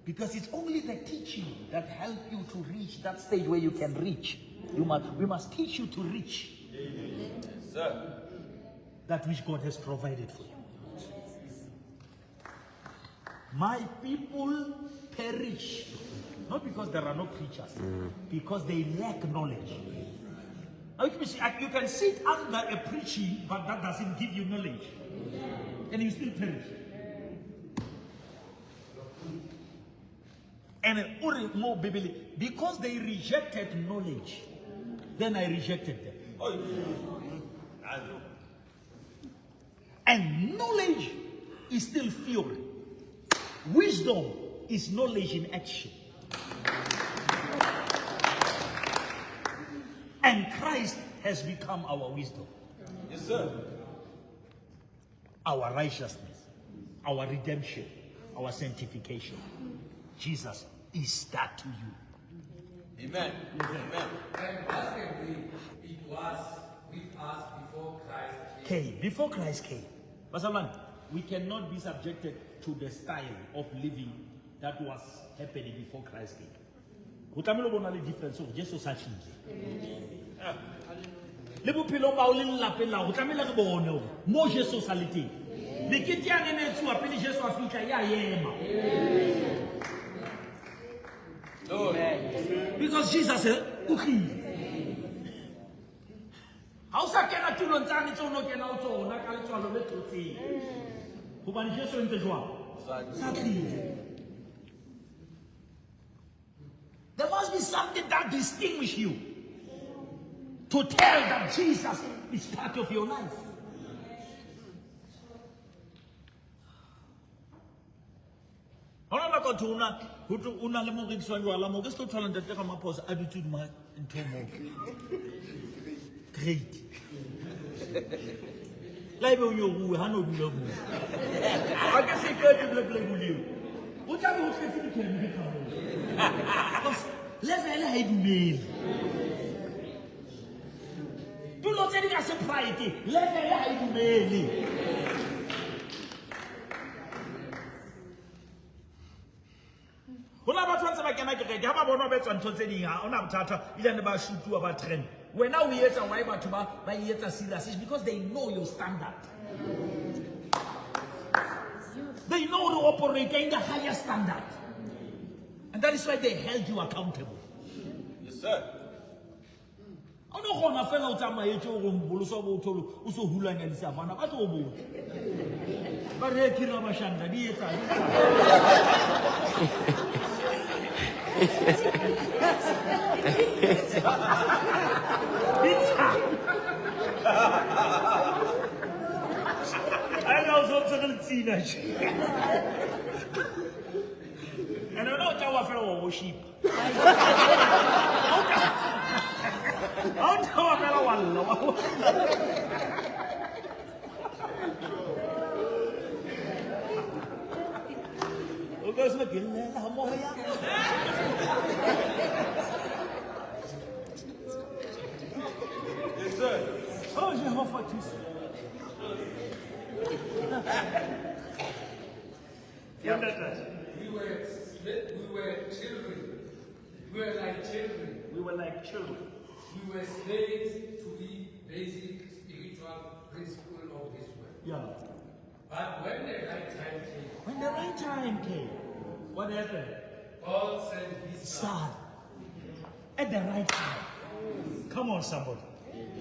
Because it's only the teaching that help you to reach that stage where you can reach. We must teach you to reach. Yes, sir. That which God has provided for you. My people perish, not because there are no preachers, because they lack knowledge. Now you can see, you can sit under a preaching, but that doesn't give you knowledge. And you still perish. And uri mo Bibele, because they rejected knowledge, then I rejected them. And knowledge is still theory. Wisdom is knowledge in action. And Christ has become our wisdom. Yes, sir. Our righteousness, our redemption, our sanctification. Jesus is that to you. Amen. Amen. And that's the way it was with us before Christ came. Came. Before Christ came. Pastor Man, we cannot be subjected to the style of living that was happening before Christ came. Ho tlamehile ho bona le difference hore Jesu sa tlile. Le bophelong ba o le lelapeng la hao, ho tlamehile re bone hore mo Jesu sa le teng. Mekete yane e ne etsuwa pele Jesu a fihla, ya ema. Lord. Because Jesus o tlile. Ha o sa kena tulong tsane tseo o no kena ho tsona ka letswalo le thotseng. Hobane Jesu o entse jwang? Sa tlile. There must be something that distinguishes you to tell that Jesus is part of your life. Ha hona nako thwe ho thwe o na le mo rekiswang jwala moo, ke se tlo thola ntate Ramaphosa a dutse hodima ntho moo. Great. La ebe o nyoruwe, ha no dula moo. Ha ke se qete bla bla eo. O tla be ho tletse dikgomo ka moo. Because level ha e dumele. Tulo tse di ka se pride, level ha e dumele. Ho na batho ba ntse ba kena kereke, ha ba bona ba etswa ntho tse ding, ha hona bothata, ebile ba shutuwa, ba trend. Wena o etsa why batho ba e etsa serious? It's because they know your standard. They know to operate in the higher standard. And that is why they held you accountable. Yes, sir. Ha o no kgona fela o tsamaetse o re boloso bo tholo o so hulanya disavana ba tlo o botsa. Ba re ke ra bashanda di etsa. Di etsa. Ai ga o so tsere letsina tje. And o no tla wa fela wa worship. Ha o tla wa fela wa lla. O ka se ke llela moya. Yes, sir. Oh Jehova thusa. We were children. We were like children. We were like children. We were slaves to the basic spiritual principle of this world. Yeah. But when the right time came, When the right time came, What happened? God sent his son. son at the right time. Come on, somebody.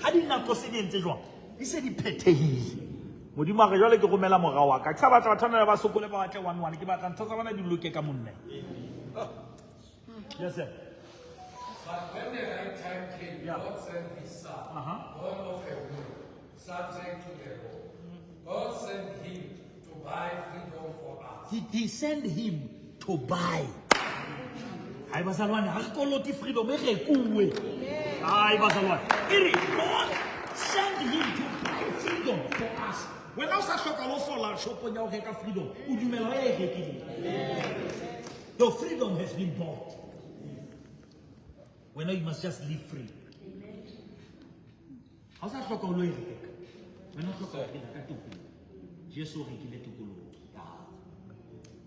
Ha dinako se di entse jwang? Di se di phethehile. Modimo a re jwale ke romela mora wa ka. Ke sa batla batho bana ba sokole ba batle one one. Ke batla ntho tsa bona di loke ka monne. Yes, sir. But when the right time came, Yeah. God sent his son, born of a woman, subject to the law. God sent him to buy freedom for us. He sent him to buy. Hai bazalwane, ha re kolote freedom e rekuwe. Hai bazalwane. E re God sent him to buy freedom for us. Wena o sa hloka ho fola shopong ya ho reka freedom, o dumela ya e rekileng. Your freedom has been bought. Wena you must just live free. Ha o sa hloka ho lo e reka. Wena o hloka ho phela ka tokoloho. Jesu o rekile tokoloho.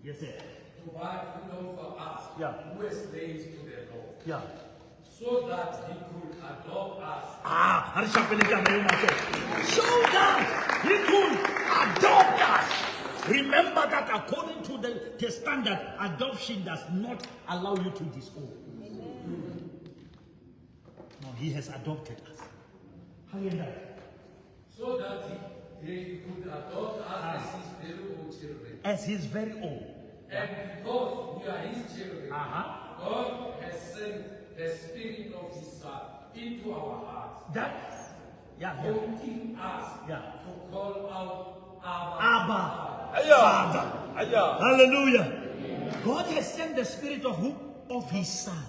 Yes, sir. To buy freedom for us, Yeah. who were slaves to the law, Yeah. so that he could adopt us. Ah, ha re shapele taba eo matsoho. So that he could adopt us. Remember that according to the standard, adoption does not allow you to disown. No, he has adopted us. How you know? So that he could adopt us as his very own children. As his very own. And because we are his children, God has sent the Spirit of his Son into our hearts, That, yeah, yeah. prompting us Yeah. to call out Abba. Abba, Aya. Father. Aya. Hallelujah. God has sent the Spirit of who? Of his Son,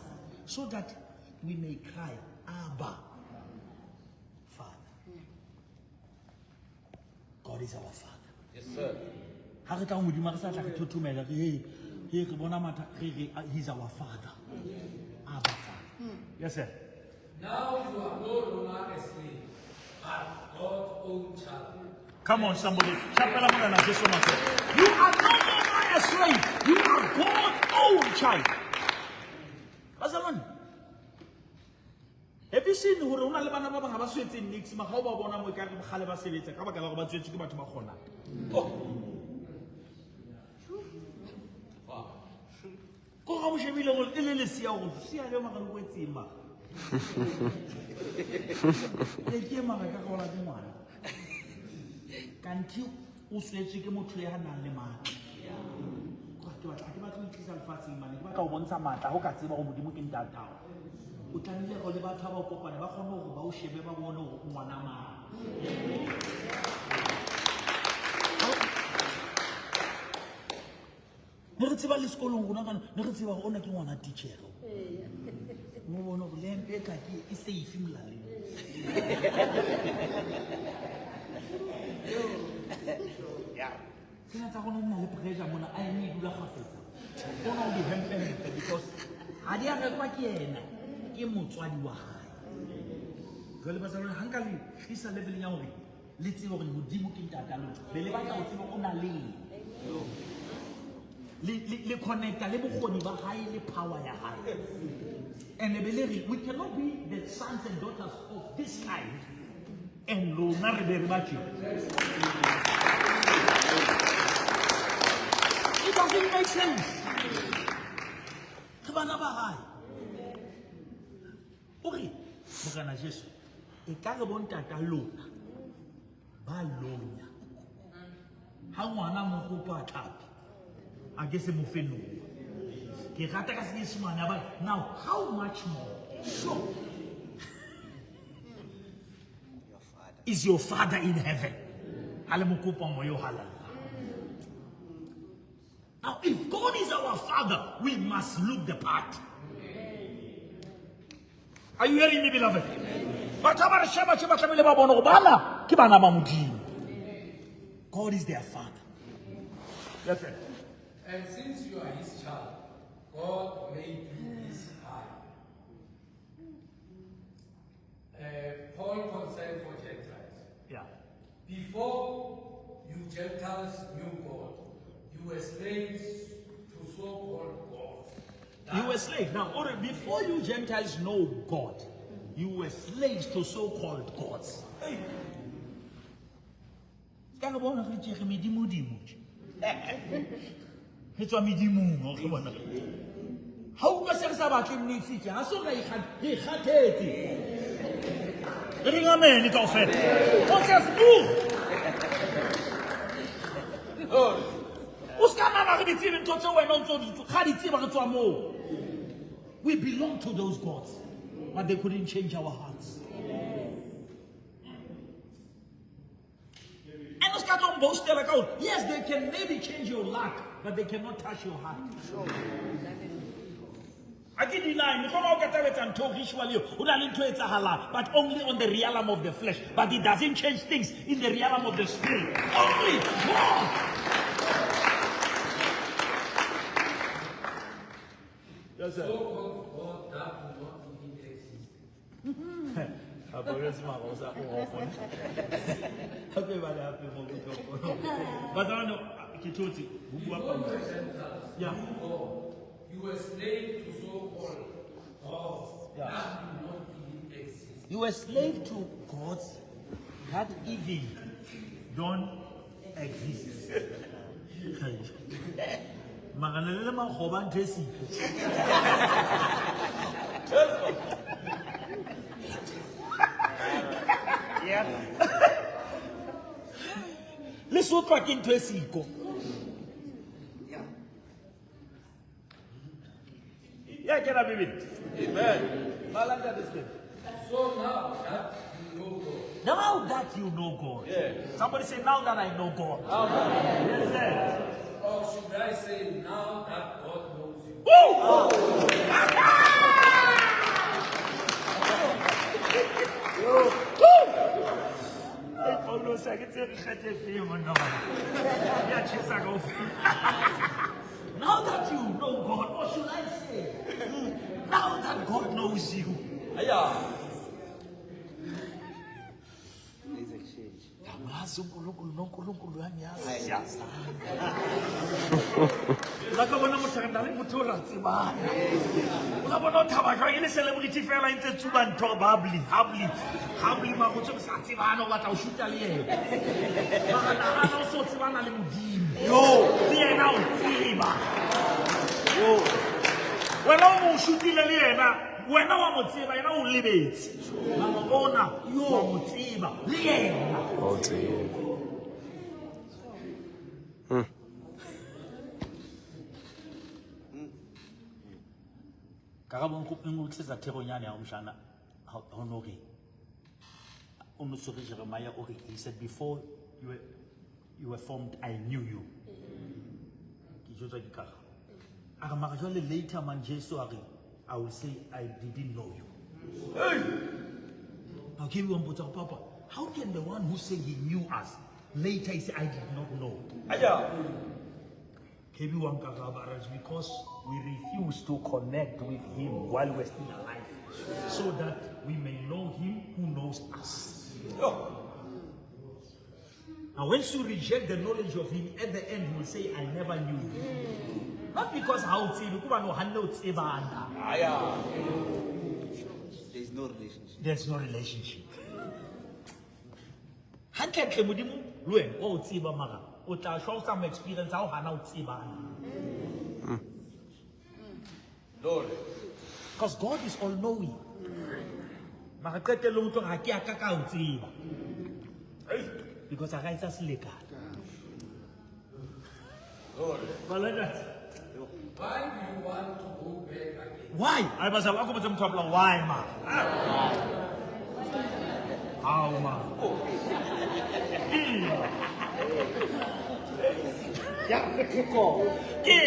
so that we may cry, Abba, Father. God is our Father. Yes, sir. Ha re tla ho Modimo, ha re sa tla re thothomela, re, hey, hey, re bona matha, re re, he's our Father. Abba, Father. Yes, sir. Now you are no longer a slave, but God's own child. Come on, somebody. Chapela morena Jesu matsoho. You are no longer a slave. You are God's own child. Bazalwane, have you seen hore ho na le bana ba bang ha ba swetse niks, mara ha o ba bona mo ekare kgale ba sebetsa ka baka la hore ba tswetswe ke batho ba kgonang. Ko ga mo shebile gore e le lesea gore sia le mara le kwetseng mara. E ke mara ka gola ke ngwana. Kanti o swetswe ke motho ya nang le matla. Ke batla ke batla ho itlisa lefatsheng mane, ke batla ho bontsha matla ha o ka tseba hore Modimo ke ntatao. O tlamehile hore le batho ha ba o kopane ba kgone hore ba o shebe ba bone hore o ngwana mang. Ne re tseba le sekolong rona kana, ne re tseba hore ona ke ngwana titjhere. Mo bone hore lempe e ka ke e safe molaleng. Tsena tsa rona di na le pressure mona, a eme e dula kgafetsa. Ona o di hempe-hempe because ha di a rekwa ke yena, ke motswadi wa hae. Jwale bazalwane, ha nka le tlisa level-eng ya hore le tsebe hore Modimo ke ntata lona, be le batla ho tseba o na le eng. Le connecta le bokgoni ba hae le power ya hae. And be le re, we cannot be the sons and daughters of this kind and lona re be re ba tjena. It doesn't make sense. Re bana ba hae. O re, Morena Jesu, E ka re bontata lona ba lonya. Ha ngwana mo kopa tlhapi, a ke se mo fe noha. Ke rata ka Senyesemane ba now how much more sure is your father in heaven? Ha le mo kopa moya o halalelang. Now, if God is our father, we must look the part. Are you hearing me, beloved? Batho ba re sheba tje ba tlamehile ba bone gore bana ke bana ba Modimo. God is their father. Yes, sir. And since you are his child, God made you his heir. Paul concerned for Gentiles. Yeah. Before you Gentiles knew God, you were slaves to so-called gods. You were slaves. Now, or before you Gentiles know God, you were slaves to so-called gods. Hey. Ka re bona re tjere medimo-dimo tje. Re tswa medimong, o re bona. Ha o utlwa se re sa batle niks tje, ha se re ikgathetse. Re reng amen kaofela. Ons is moeg. O ska nahana re di tsebe ntho tseo wena o ntso di ga di tseba re tswa moo. We belong to those gods, but they couldn't change our hearts. And o ska tlo mboastela ka hore, yes, they can maybe change your luck, but they cannot touch your heart. A ke deny, mohlomong o ka tabetsa ntho ritual eo, ho na le ntho e etsahalang, but only on the realm of the flesh. But it doesn't change things in the realm of the spirit. Only God. Yes, sir. So-called God that do not even exist. Yeah. You were slave to so-called gods that do not even exist. You were slave to gods that even don't exist. Mara ne le le makgoba ntho e siko. Le sotlwa ke ntho e siko. Ya kena Bibele. Amen. So now that you know God, Now that you know God. Yeah. Somebody say, now that I know God. Yes, sir. or should I say, now that God knows you? Woo! Hey, Paulo, ha ke tsebe re kgethe efeng monna wa ka. Ya tjhesa kaofela. Now that you know God, or should I say, now that God knows you. Aya. There's a change. Yamazi uNkulunkulu noNkulunkulu uyangiyazi siyazana. La ka bona motho re na le motho o re tsebana. O la bona o thaba jwang e le celebrity fela e ntse tsuba ntho bubbly, hubbly, hubbly mara o sa tsebana o batla ho shoota le yena. Mara nahana o so tsebana le Modimo. Le yena o tseba. Wena o mo shootile le yena, wena wa mo tseba, yena o lebetse. Mara ona wa mo tseba le yena. O tseba. Karabo e nkutlwisetsa theronyane ya moshana ha ho no re o no tshwere Jeremiah o re, he said before you were formed I knew you. Ke jwetswa ke karabo. A re mara jwale later man Jesu a re I will say I didn't know you. Hey! Now ke bua mpotsa gore, Papa, how can the one who say he knew us later he say I did not know? Aya. Ke bua nkaraba, it's because we refuse to connect with him while we're still alive, so that we may know him who knows us. Yo. Now, once you reject the knowledge of him, at the end he will say, I never knew you. Not because how tsebe, kuba no hanne o tsebana. Aya. There's no relationship. There's no relationship. Hantle-ntle Modimo le wena wa o tseba mara o tla shwa o sa mo experience ha o hana o tsebana. Lord. Because God is all-knowing. Mara qetellong o tlo re ha ke a ka ka o tseba. Because a ka etsa selekane. Bala. Why do you want to go back again? Why? Ai bazalwane, a ko botse motho wa pola, why ma? How ma? Ke.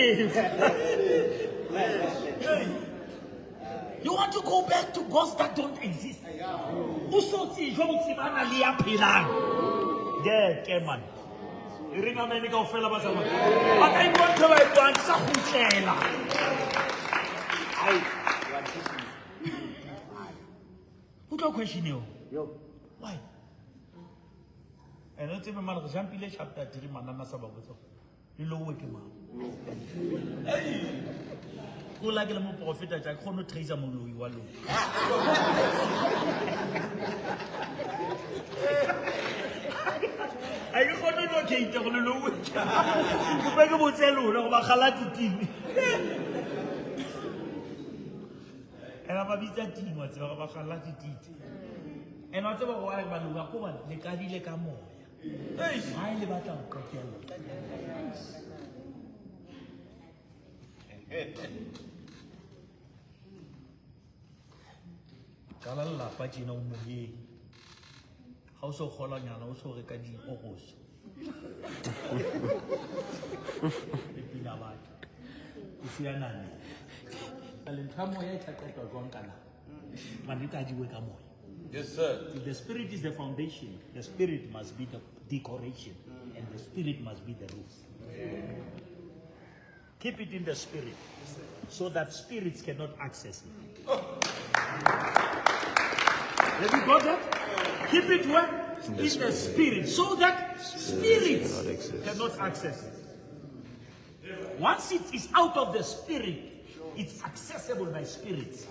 You want to go back to gods that don't exist? O so tsejwa o tsebana le ya phelang. Ngeke man. E reng amen kaofela bazalwane. Ba ka e bua ntho e ba e buang, ke sa kgutlela. Utlwa question eo. Why? And o tsebe mane re jumpile chapter 3 manana sa ba botsa. Le lowe ke mang? Ko la ke le moprofeta tja ke kgone ho trace moloi wa lona. Ha ke kgone ho locate gore le lowe. Ke pe ke botse lona go ba kgala team. Ena ba bitsa team wa tseba ba kgala team. Ena wa tseba gore ba loka ko ba le kadile ka moya. Ha e le batla ho qetella. Qala lelapa tjena o moyeng. Ha o so kgolwanyana o so reka dioroso. Le pina batho. O siya nane. Jwale ntho ya moya e tla qetwa jwang ka nako? Mane e kadiwe ka moya. Yes, sir. If the spirit is the foundation, the spirit must be the decoration, and the spirit must be the roof. Keep it in the spirit, so that spirits cannot access it. Have you got that? Keep it where? In the spirit, so that spirits cannot access it. Once it is out of the spirit, it's accessible by spirits.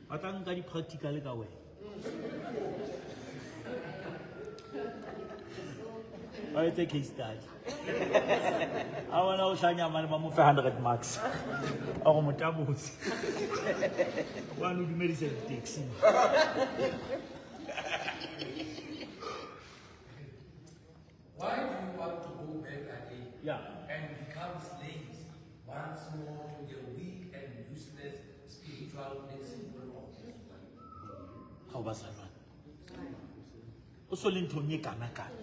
Ba tla nka di-practical ka wena. Ba etse case study. A bona o hlanya mane ba mo fe 100 marks. A go mo tabotse. Wa no dumedisa di-taxi. Why do you want to go back again? Yeah. And become slaves once more to the weak and useless spiritual principle of this world? Ha o ba salwane. O so le nthong e kana kana.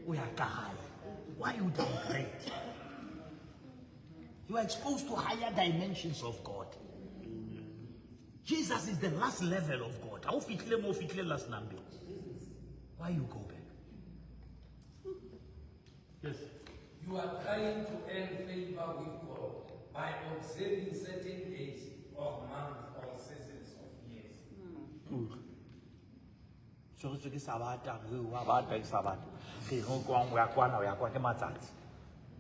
O ya kae? Why you downgrade? You are exposed to higher dimensions of God. Jesus is the last level of God. Ha o fihlile mo o fihlile last number. Why you go back? Yes. You are trying to earn favor with God by observing certain days or months or seasons of years. Tshweretswe ke Sabata, re wa bata ke Sabata. Re re kwang o ya kwana, o ya kwa ke matsatsi.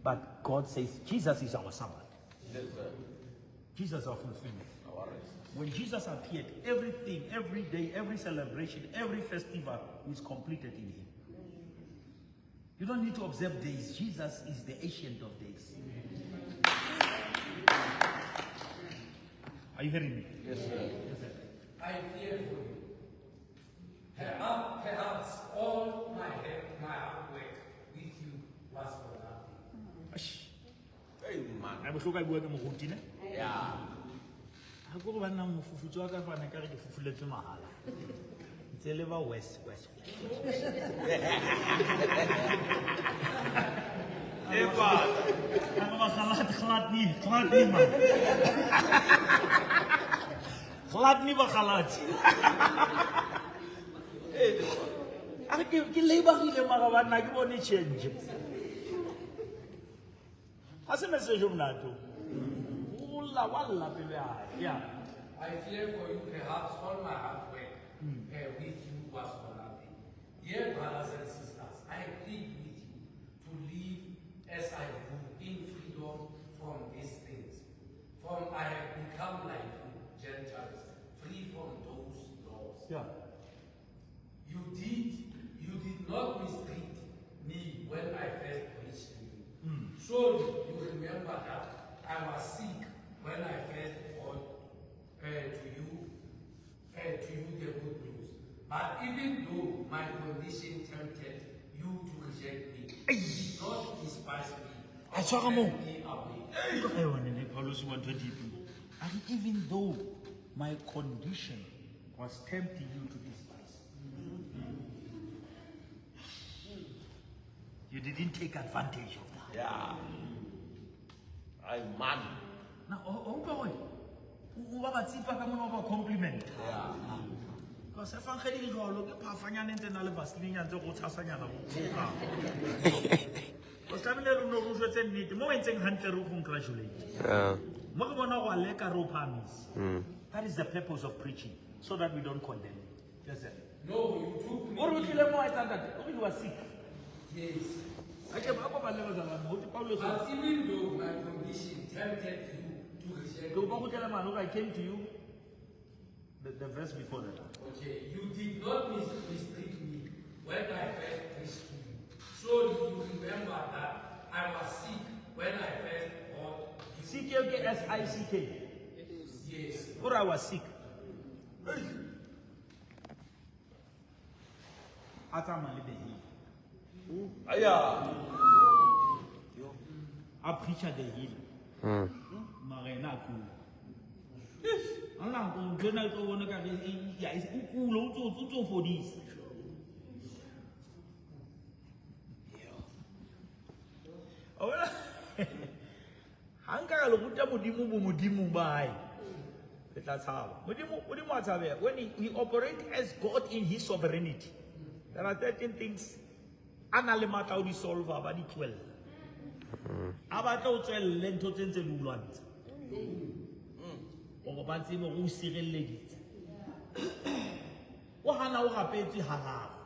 But God says Jesus is our Sabbath. Yes, sir. Jesus is our fulfillment. Our rest. When Jesus appeared, everything, every day, every celebration, every festival is completed in him. You don't need to observe days. Jesus is the ancient of days. Are you hearing me? Yes, sir. Yes, sir. I fear for you. Perhaps all my hard work with you was for nothing. Hey, man. Ha bohloko a bua ke moruti, ne? Yeah. Ha ke gore banna mofufutso wa ka fana ka re ke fufuletswe mahala. Ntse le ba west, west. Eva. Ha ba glad, glad nie, glad nie man. Glad nie ba glad. A re ke laborile mara banna ke bone change. Ha se message o monate o. O lla wa lla pelo ya hae. Yeah. I fear for you, perhaps all my hard work with you was for nothing. Dear brothers and sisters, I plead with you to live as I do in freedom from these things. For I have become like you, Gentiles, free from those laws. Yeah. You did not mistreat me when I first preached to you. Surely you remember that I was sick when I first brought to you to you the good news. But even though my condition tempted you to reject me, you did not despise me A or tshwara moo. turn me away. Paulos wa ntho e deep. A re, even though my condition was tempting you to despise me, you didn't take advantage of that. Yeah. Ay man. Na o o utlwa gore o ba ba tsipa ka mona o ba compliment. Yeah. Because efangeli ke jwalo ke phafanyana e ntse na le vaseline ntse go tshasanyana go tloga. O tlamehile re no re o jwetse nnete mo o entseng hantle re o congratulate. Yeah. Mo re bona go a leka re o phahamise. That is the purpose of preaching, so that we don't condemn. Yes, sir. No, you took me. O re o tlile mo a etsang ntate? O re you are sick. Yes. A ke ba ko ba le bazalwane, ho thwe Paulos o- But even though my condition tempted you to reject Ke kopa me, go tlele mane, o re I came to you the verse before that. okay, you did not mistreat me when I first preached to you. Surely you remember that I was sick when I first brought you. C K O K S I C K. Yes. O re I was sick. A tsamaya le the healer. Aya. A preacher the healer. Mara yena a kula. Ha nako ntho ena e tlo bona ka re ya, o kula, o ntso fodisa. Wa bona? Ha nka ka le ruta Modimo bo Modimo ba hae, le tla tshaba. Modimo a tshabeha. When he operate as God in his sovereignty, there are certain things a nang le matla a ho di solve, a ba di tlohella. A batla ho tswelle ntho tse ntse di o lwantsha. Hore ba tsebe hore o sirelleditse. O hana o rapetse hararo.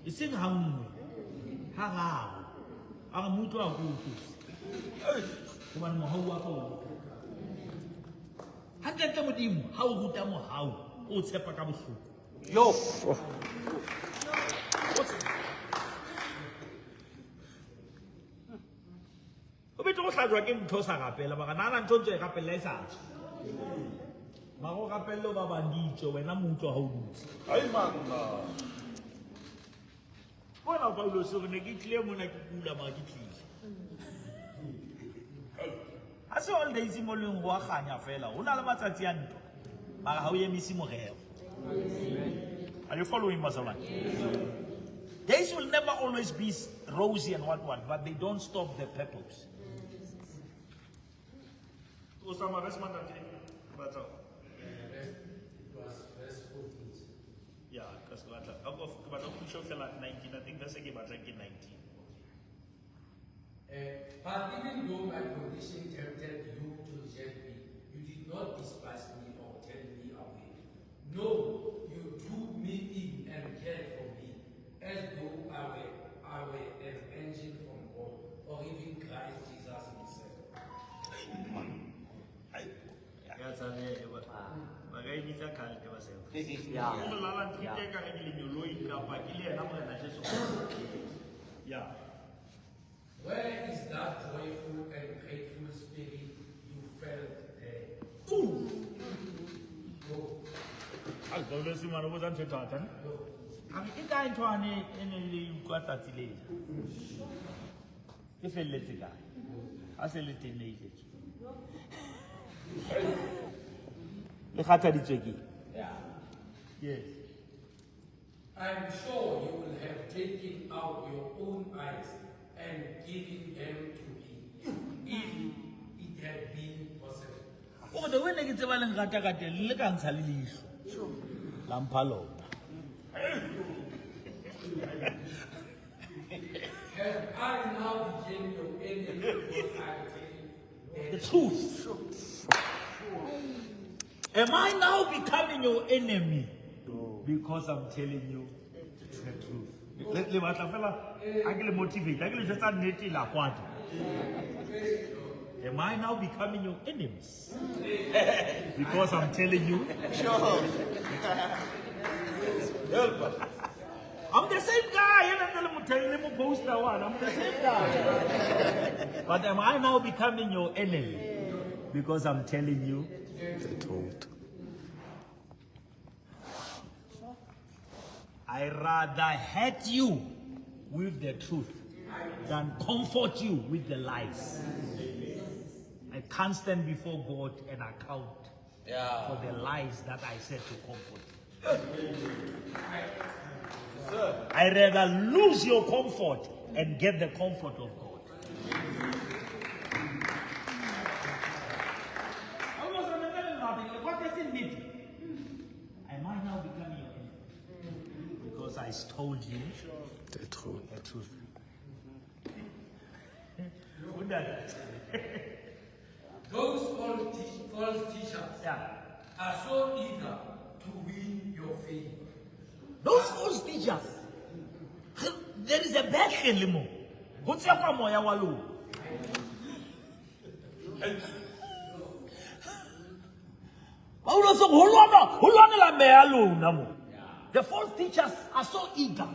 Eseng ha nngwe, hararo. A re motho a ko o tlose. Hobane mohau wa ka o lekane. Hantlentle Modimo, ha o ruta mohau, o tshepa ka bohloko. Yo. O bete go hlajwa ke ntho o sa rapela, mara nahana ntho ntse e rapella e sa tswe. Mara o rapelle o ba bang di tswe, wena moutlwa ha o dutse. Ay man. Bona Paulos o re ne ke tlile mona ke kula, mara ke tlile. Ha se all days mo leng ho a kganya fela, ho na le matsatsi a ntwa, mara ha o emise morero. Are you following, Bazalwane? Days will never always be rosy and what, what, but they don't stop the purpose. Osama, verse one, batla. It was verse 14. Yeah, because ke batla, ke batla ho push fela 19, I think verse e ke batlang ke 19. But even though my condition tempted you to reject me, you did not despise me or turn me away. No, you took me in and cared for me, as though I were an angel from God, or even Christ Jesus himself. Ya tshabeha, ba ka e bitsa cult ba seo. Yeah. O lala nthute ka re ke lenyoloi kapa ke le yena Morena Jesu. Yeah. Where is that joyful and grateful spirit you felt there? Ooh. Oh, Ai, Paulos ngwana o botsa ntho e thata, ne? A re, e kae ntho ane e neng le e utlwa tsatsi le? E felletse kae? Ha se le tenehile tje. Le kgathaditswe ke eng? yeah. Yes. I'm sure you will have taken out your own eyes and given them to me, if it had been possible. O re, the way ne ke tseba le nrata ka teng, le ka ntsha le leihlo. La mpha lona. Have I now become your enemy because I am telling The truth. Am I now becoming your enemy? Because I'm telling you the truth. Le batla fela, ha ke le motivate, ha ke le jwetsa nnete la kwata. Am I now becoming your enemies? Because I'm telling you. Sure. Help us. I'm the same guy. Yena ntse le mo tell, le mo poster one. I'm the same guy. But am I now becoming your enemy? Because I'm telling you The truth. I rather hurt you with the truth than comfort you with the lies. I can't stand before God and account Yeah. for the lies that I said to comfort you. I rather lose your comfort and get the comfort of God. Am I now becoming your enemy? Because I told you The truth. the truth. Wonder. Those false teachers Yeah. are so eager to win your favor. Those false teachers, there is a battle mo. Go tseya moya wa lona. Paulos o re, ho lwanela meya lona mo. The false teachers are so eager.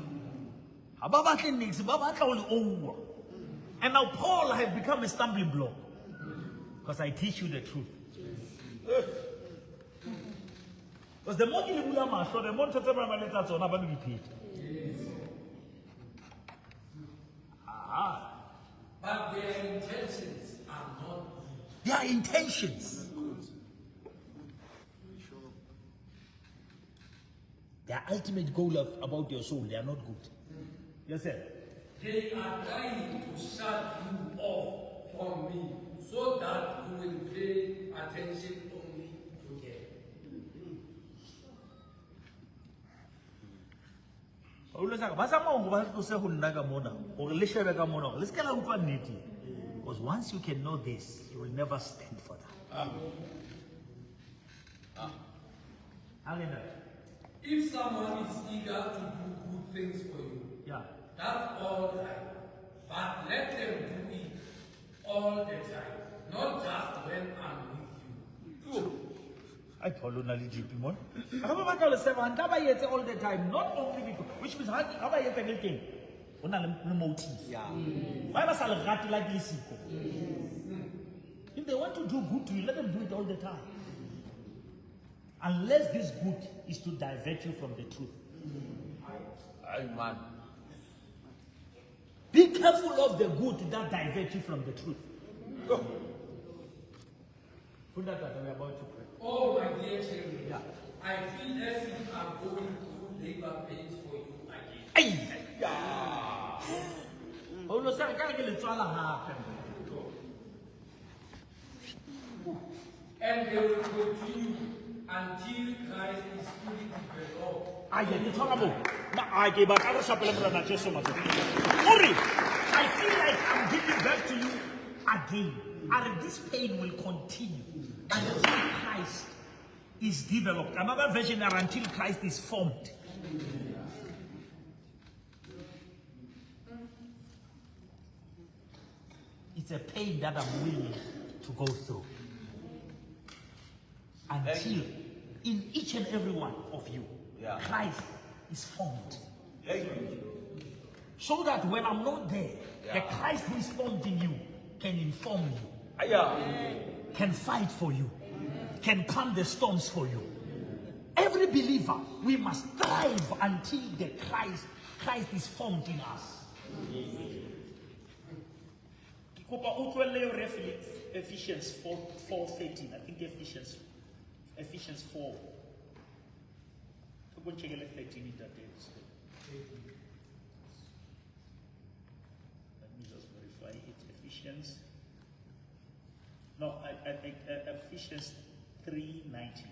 Ha ba batle niks, ba batla ho le ouwa. And now Paul has become a stumbling block because I teach you the truth. Because the more ke le bula mahlo, the more ntho tse ba ba letsa tsona ba no di pheta. But their intentions are not good. Their intentions. Their ultimate goal about your soul, they are not good. Yes, sir. They are trying to shut you off from me so that you will pay attention only to them. Paulos a re, ba tsamaya hore ba tlose ho nna ka mona, hore le shebe ka mona, hore le se ke la utlwa nnete. Because once you can know this, you will never stand for that. Hallelujah. If someone is eager to do good things for you, Yeah. that's all right. But let them do it all the time, not just when I'm with you. Ai, Paul, o na le GP mona. Ha ba batla ho le seba hantle, ha ba etse all the time, not only because, which means ha ba etsa le teng, ho na le motive. Yeah. Why ba sa le rate la ke le siko? If they want to do good to you, let them do it all the time. Unless this good is to divert you from the truth. Ay, man. Be careful of the good that divert you from the truth. Funda tata, we are about to pray. Oh, my dear children, I feel as if I'm going through labor pains for you again. Ai! Paulos a re, ka re ke le tswala hape. And they will continue until Christ is fully developed. Ai, ke tshwara moo. Ma, ai, ke batla re shapele Morena Jesu matsoho. O re, I feel like I'm giving birth to you again. And this pain will continue until Christ is developed. Another version are until Christ is formed. It's a pain that I'm willing to go through. Until in each and every one of you, Yeah. Christ is formed. Thank you. So that when I'm not there, the Yeah. Christ who is formed in you can inform you, Aya. can fight for you, can calm the storms for you. Every believer, we must thrive until the Christ is formed in us. Ke kopa o tlohelle eo re Ephesians 4:13. I think Ephesians 4. Ke ko nchekele 13 ntate. Let me just verify it. Ephesians. No, I think Ephesians 3:19.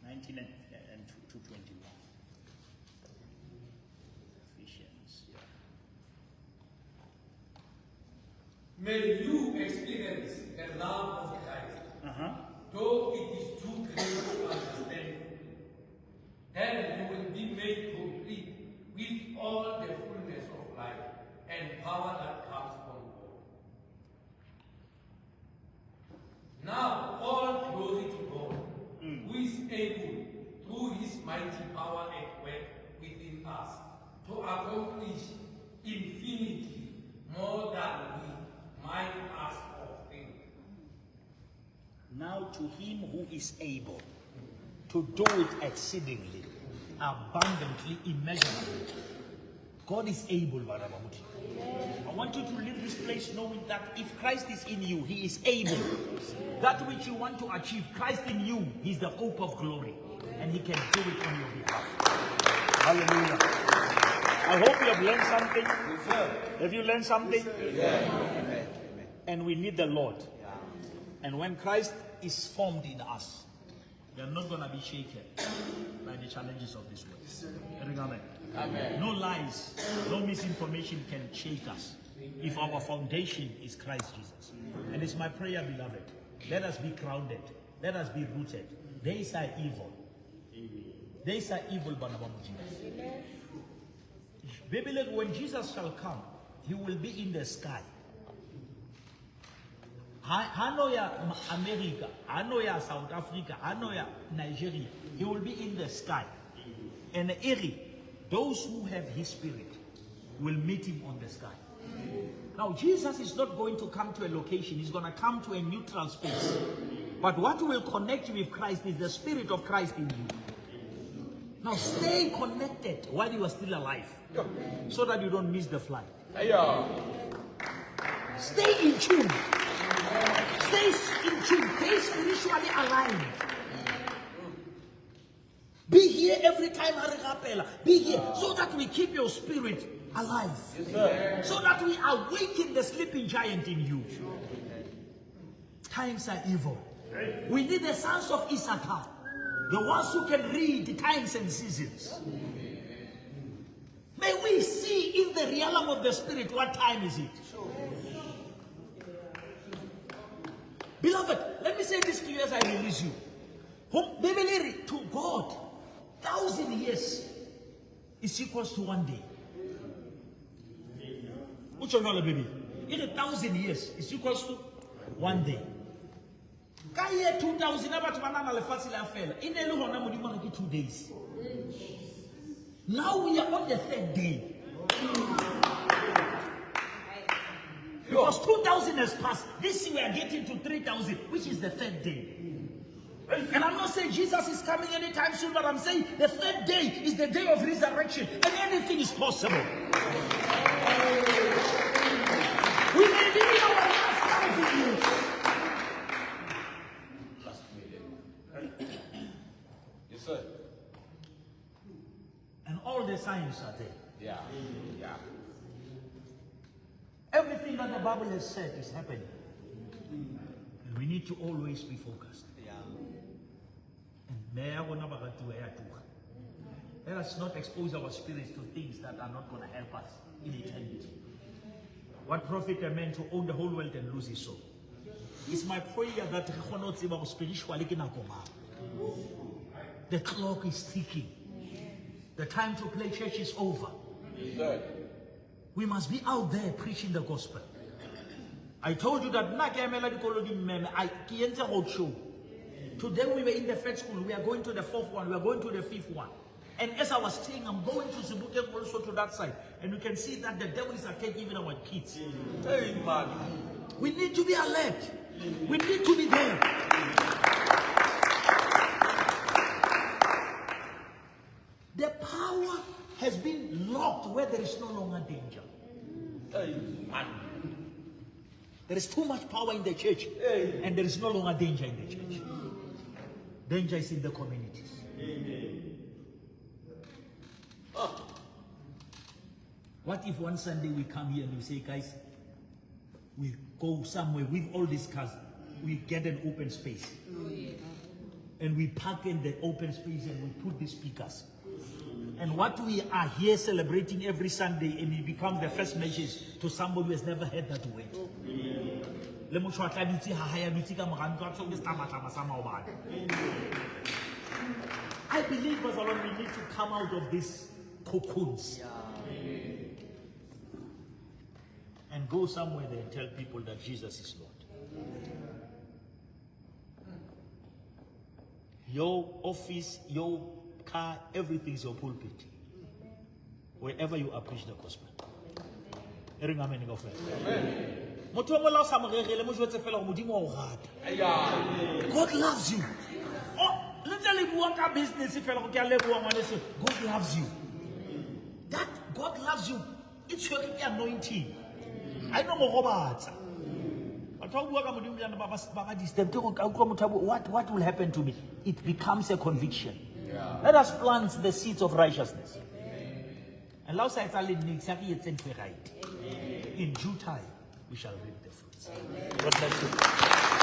19 and 221. Ephesians, yeah. May you experience the love of Christ, though it is too great to understand. Then you will be made complete with all the fullness of life and power that comes from God. Now all glory to God, who is able, through his mighty power at work within us, to accomplish infinitely more than we might ask or think. Now to him who is able to do it exceedingly, abundantly, immeasurably. God is able, bana ba Modimo. I want you to leave this place knowing that if Christ is in you, he is able. That which you want to achieve, Christ in you, he's the hope of glory. And he can do it on your behalf. Hallelujah. I hope you have learned something. Have you learned something? And we need the Lord. And when Christ is formed in us, we are not going to be shaken by the challenges of this world. Amen. Amen. No lies, no misinformation can shake us if our foundation is Christ Jesus. And it's my prayer, beloved, let us be grounded, let us be rooted. Days are evil. Days are evil, bana ba Modimo. Bible, when Jesus shall come, he will be in the sky. Ha no ya America, ha no ya South Africa, ha no ya Nigeria. He will be in the sky. And eri, those who have his spirit will meet him on the sky. Now, Jesus is not going to come to a location. He's going to come to a neutral space. But what will connect you with Christ is the spirit of Christ in you. Now, stay connected while you are still alive, so that you don't miss the flight. Stay in tune. Stay in tune. Stay spiritually aligned. Be here every time ha re rapela. Be here so that we keep your spirit alive. So that we awaken the sleeping giant in you. Times are evil. We need the sons of Issachar, the ones who can read the times and seasons. May we see in the realm of the spirit what time is it. Beloved, let me say this to you as I release you. Bibele to God, 1,000 years is equals to 1 day. Which one, baby? In 1,000 years is equals to 1 day. Ka year 2000, ba batho ba nahana lefatshe le a fela. E ne le hona Modimo a re ke 2 days. Now we are on the 3rd day. Because 2,000 has passed. This year we are getting to 3,000, which is the 3rd day. And I'm not saying Jesus is coming anytime soon, but I'm saying the 3rd day is the day of resurrection, and anything is possible. We may be in our last 1,000 years. Last million. Yes, sir. And all the signs are there. Yeah. Yeah. Everything that the Bible has said is happening. And we need to always be focused. Yeah. And meya ya rona baratuwa ya tloha. Let us not expose our spirits to things that are not going to help us in eternity. What profit a man to own the whole world and lose his soul? It's my prayer that re kgone ho tseba hore spiritually ke nako mang. The clock is ticking. The time to play church is over. Yes, sir. We must be out there preaching the gospel. I told you that nna ke emela dikolo di mmeme, ke entse road show. Today we were in the third school. We are going to the fourth one. We are going to the fifth one. And as I was saying, I'm going to Sebokeng also to that side. And you can see that the devil is attacking even our kids. Hey, man. We need to be alert. We need to be there. The power has been locked where there is no longer danger. Hey, man. There is too much power in the church, Hey. and there is no longer danger in the church. Danger is in the communities. Amen. What if one Sunday we come here and we say, guys, we go somewhere with all these cars, we get an open space. And we park in the open space and we put the speakers. And what we are here celebrating every Sunday, and it becomes the first message to somebody who has never heard that word. Le motho a tla dutse ha hae, a dutse ka mora ntlo, a tshwere ke setlamatlama sa maobane. I believe, Bazalwane, we need to come out of these cocoons. And go somewhere there and tell people that Jesus is Lord. Your office, your car, everything is your pulpit. Wherever you are, preach the gospel. Amen. Amen. Motho o mong le ha o sa mo rerele, mo jwetse fela hore Modimo wa o rata. God loves you. Oh, le ntse le bua ka business fela gore ke a leboha ngwaneso. God loves you. That God loves you e tshwere ke anointing. Ha e no mo robatsa. Batho ba bua ka Modimo jaana ba disturbed. Ke gore ka utlwa motho a bua, what will happen to me? It becomes a conviction. Let us plant the seeds of righteousness. And la o sa etsa le niks, ha re etseng ntho e right. In due time, we shall reap the fruits. God bless you.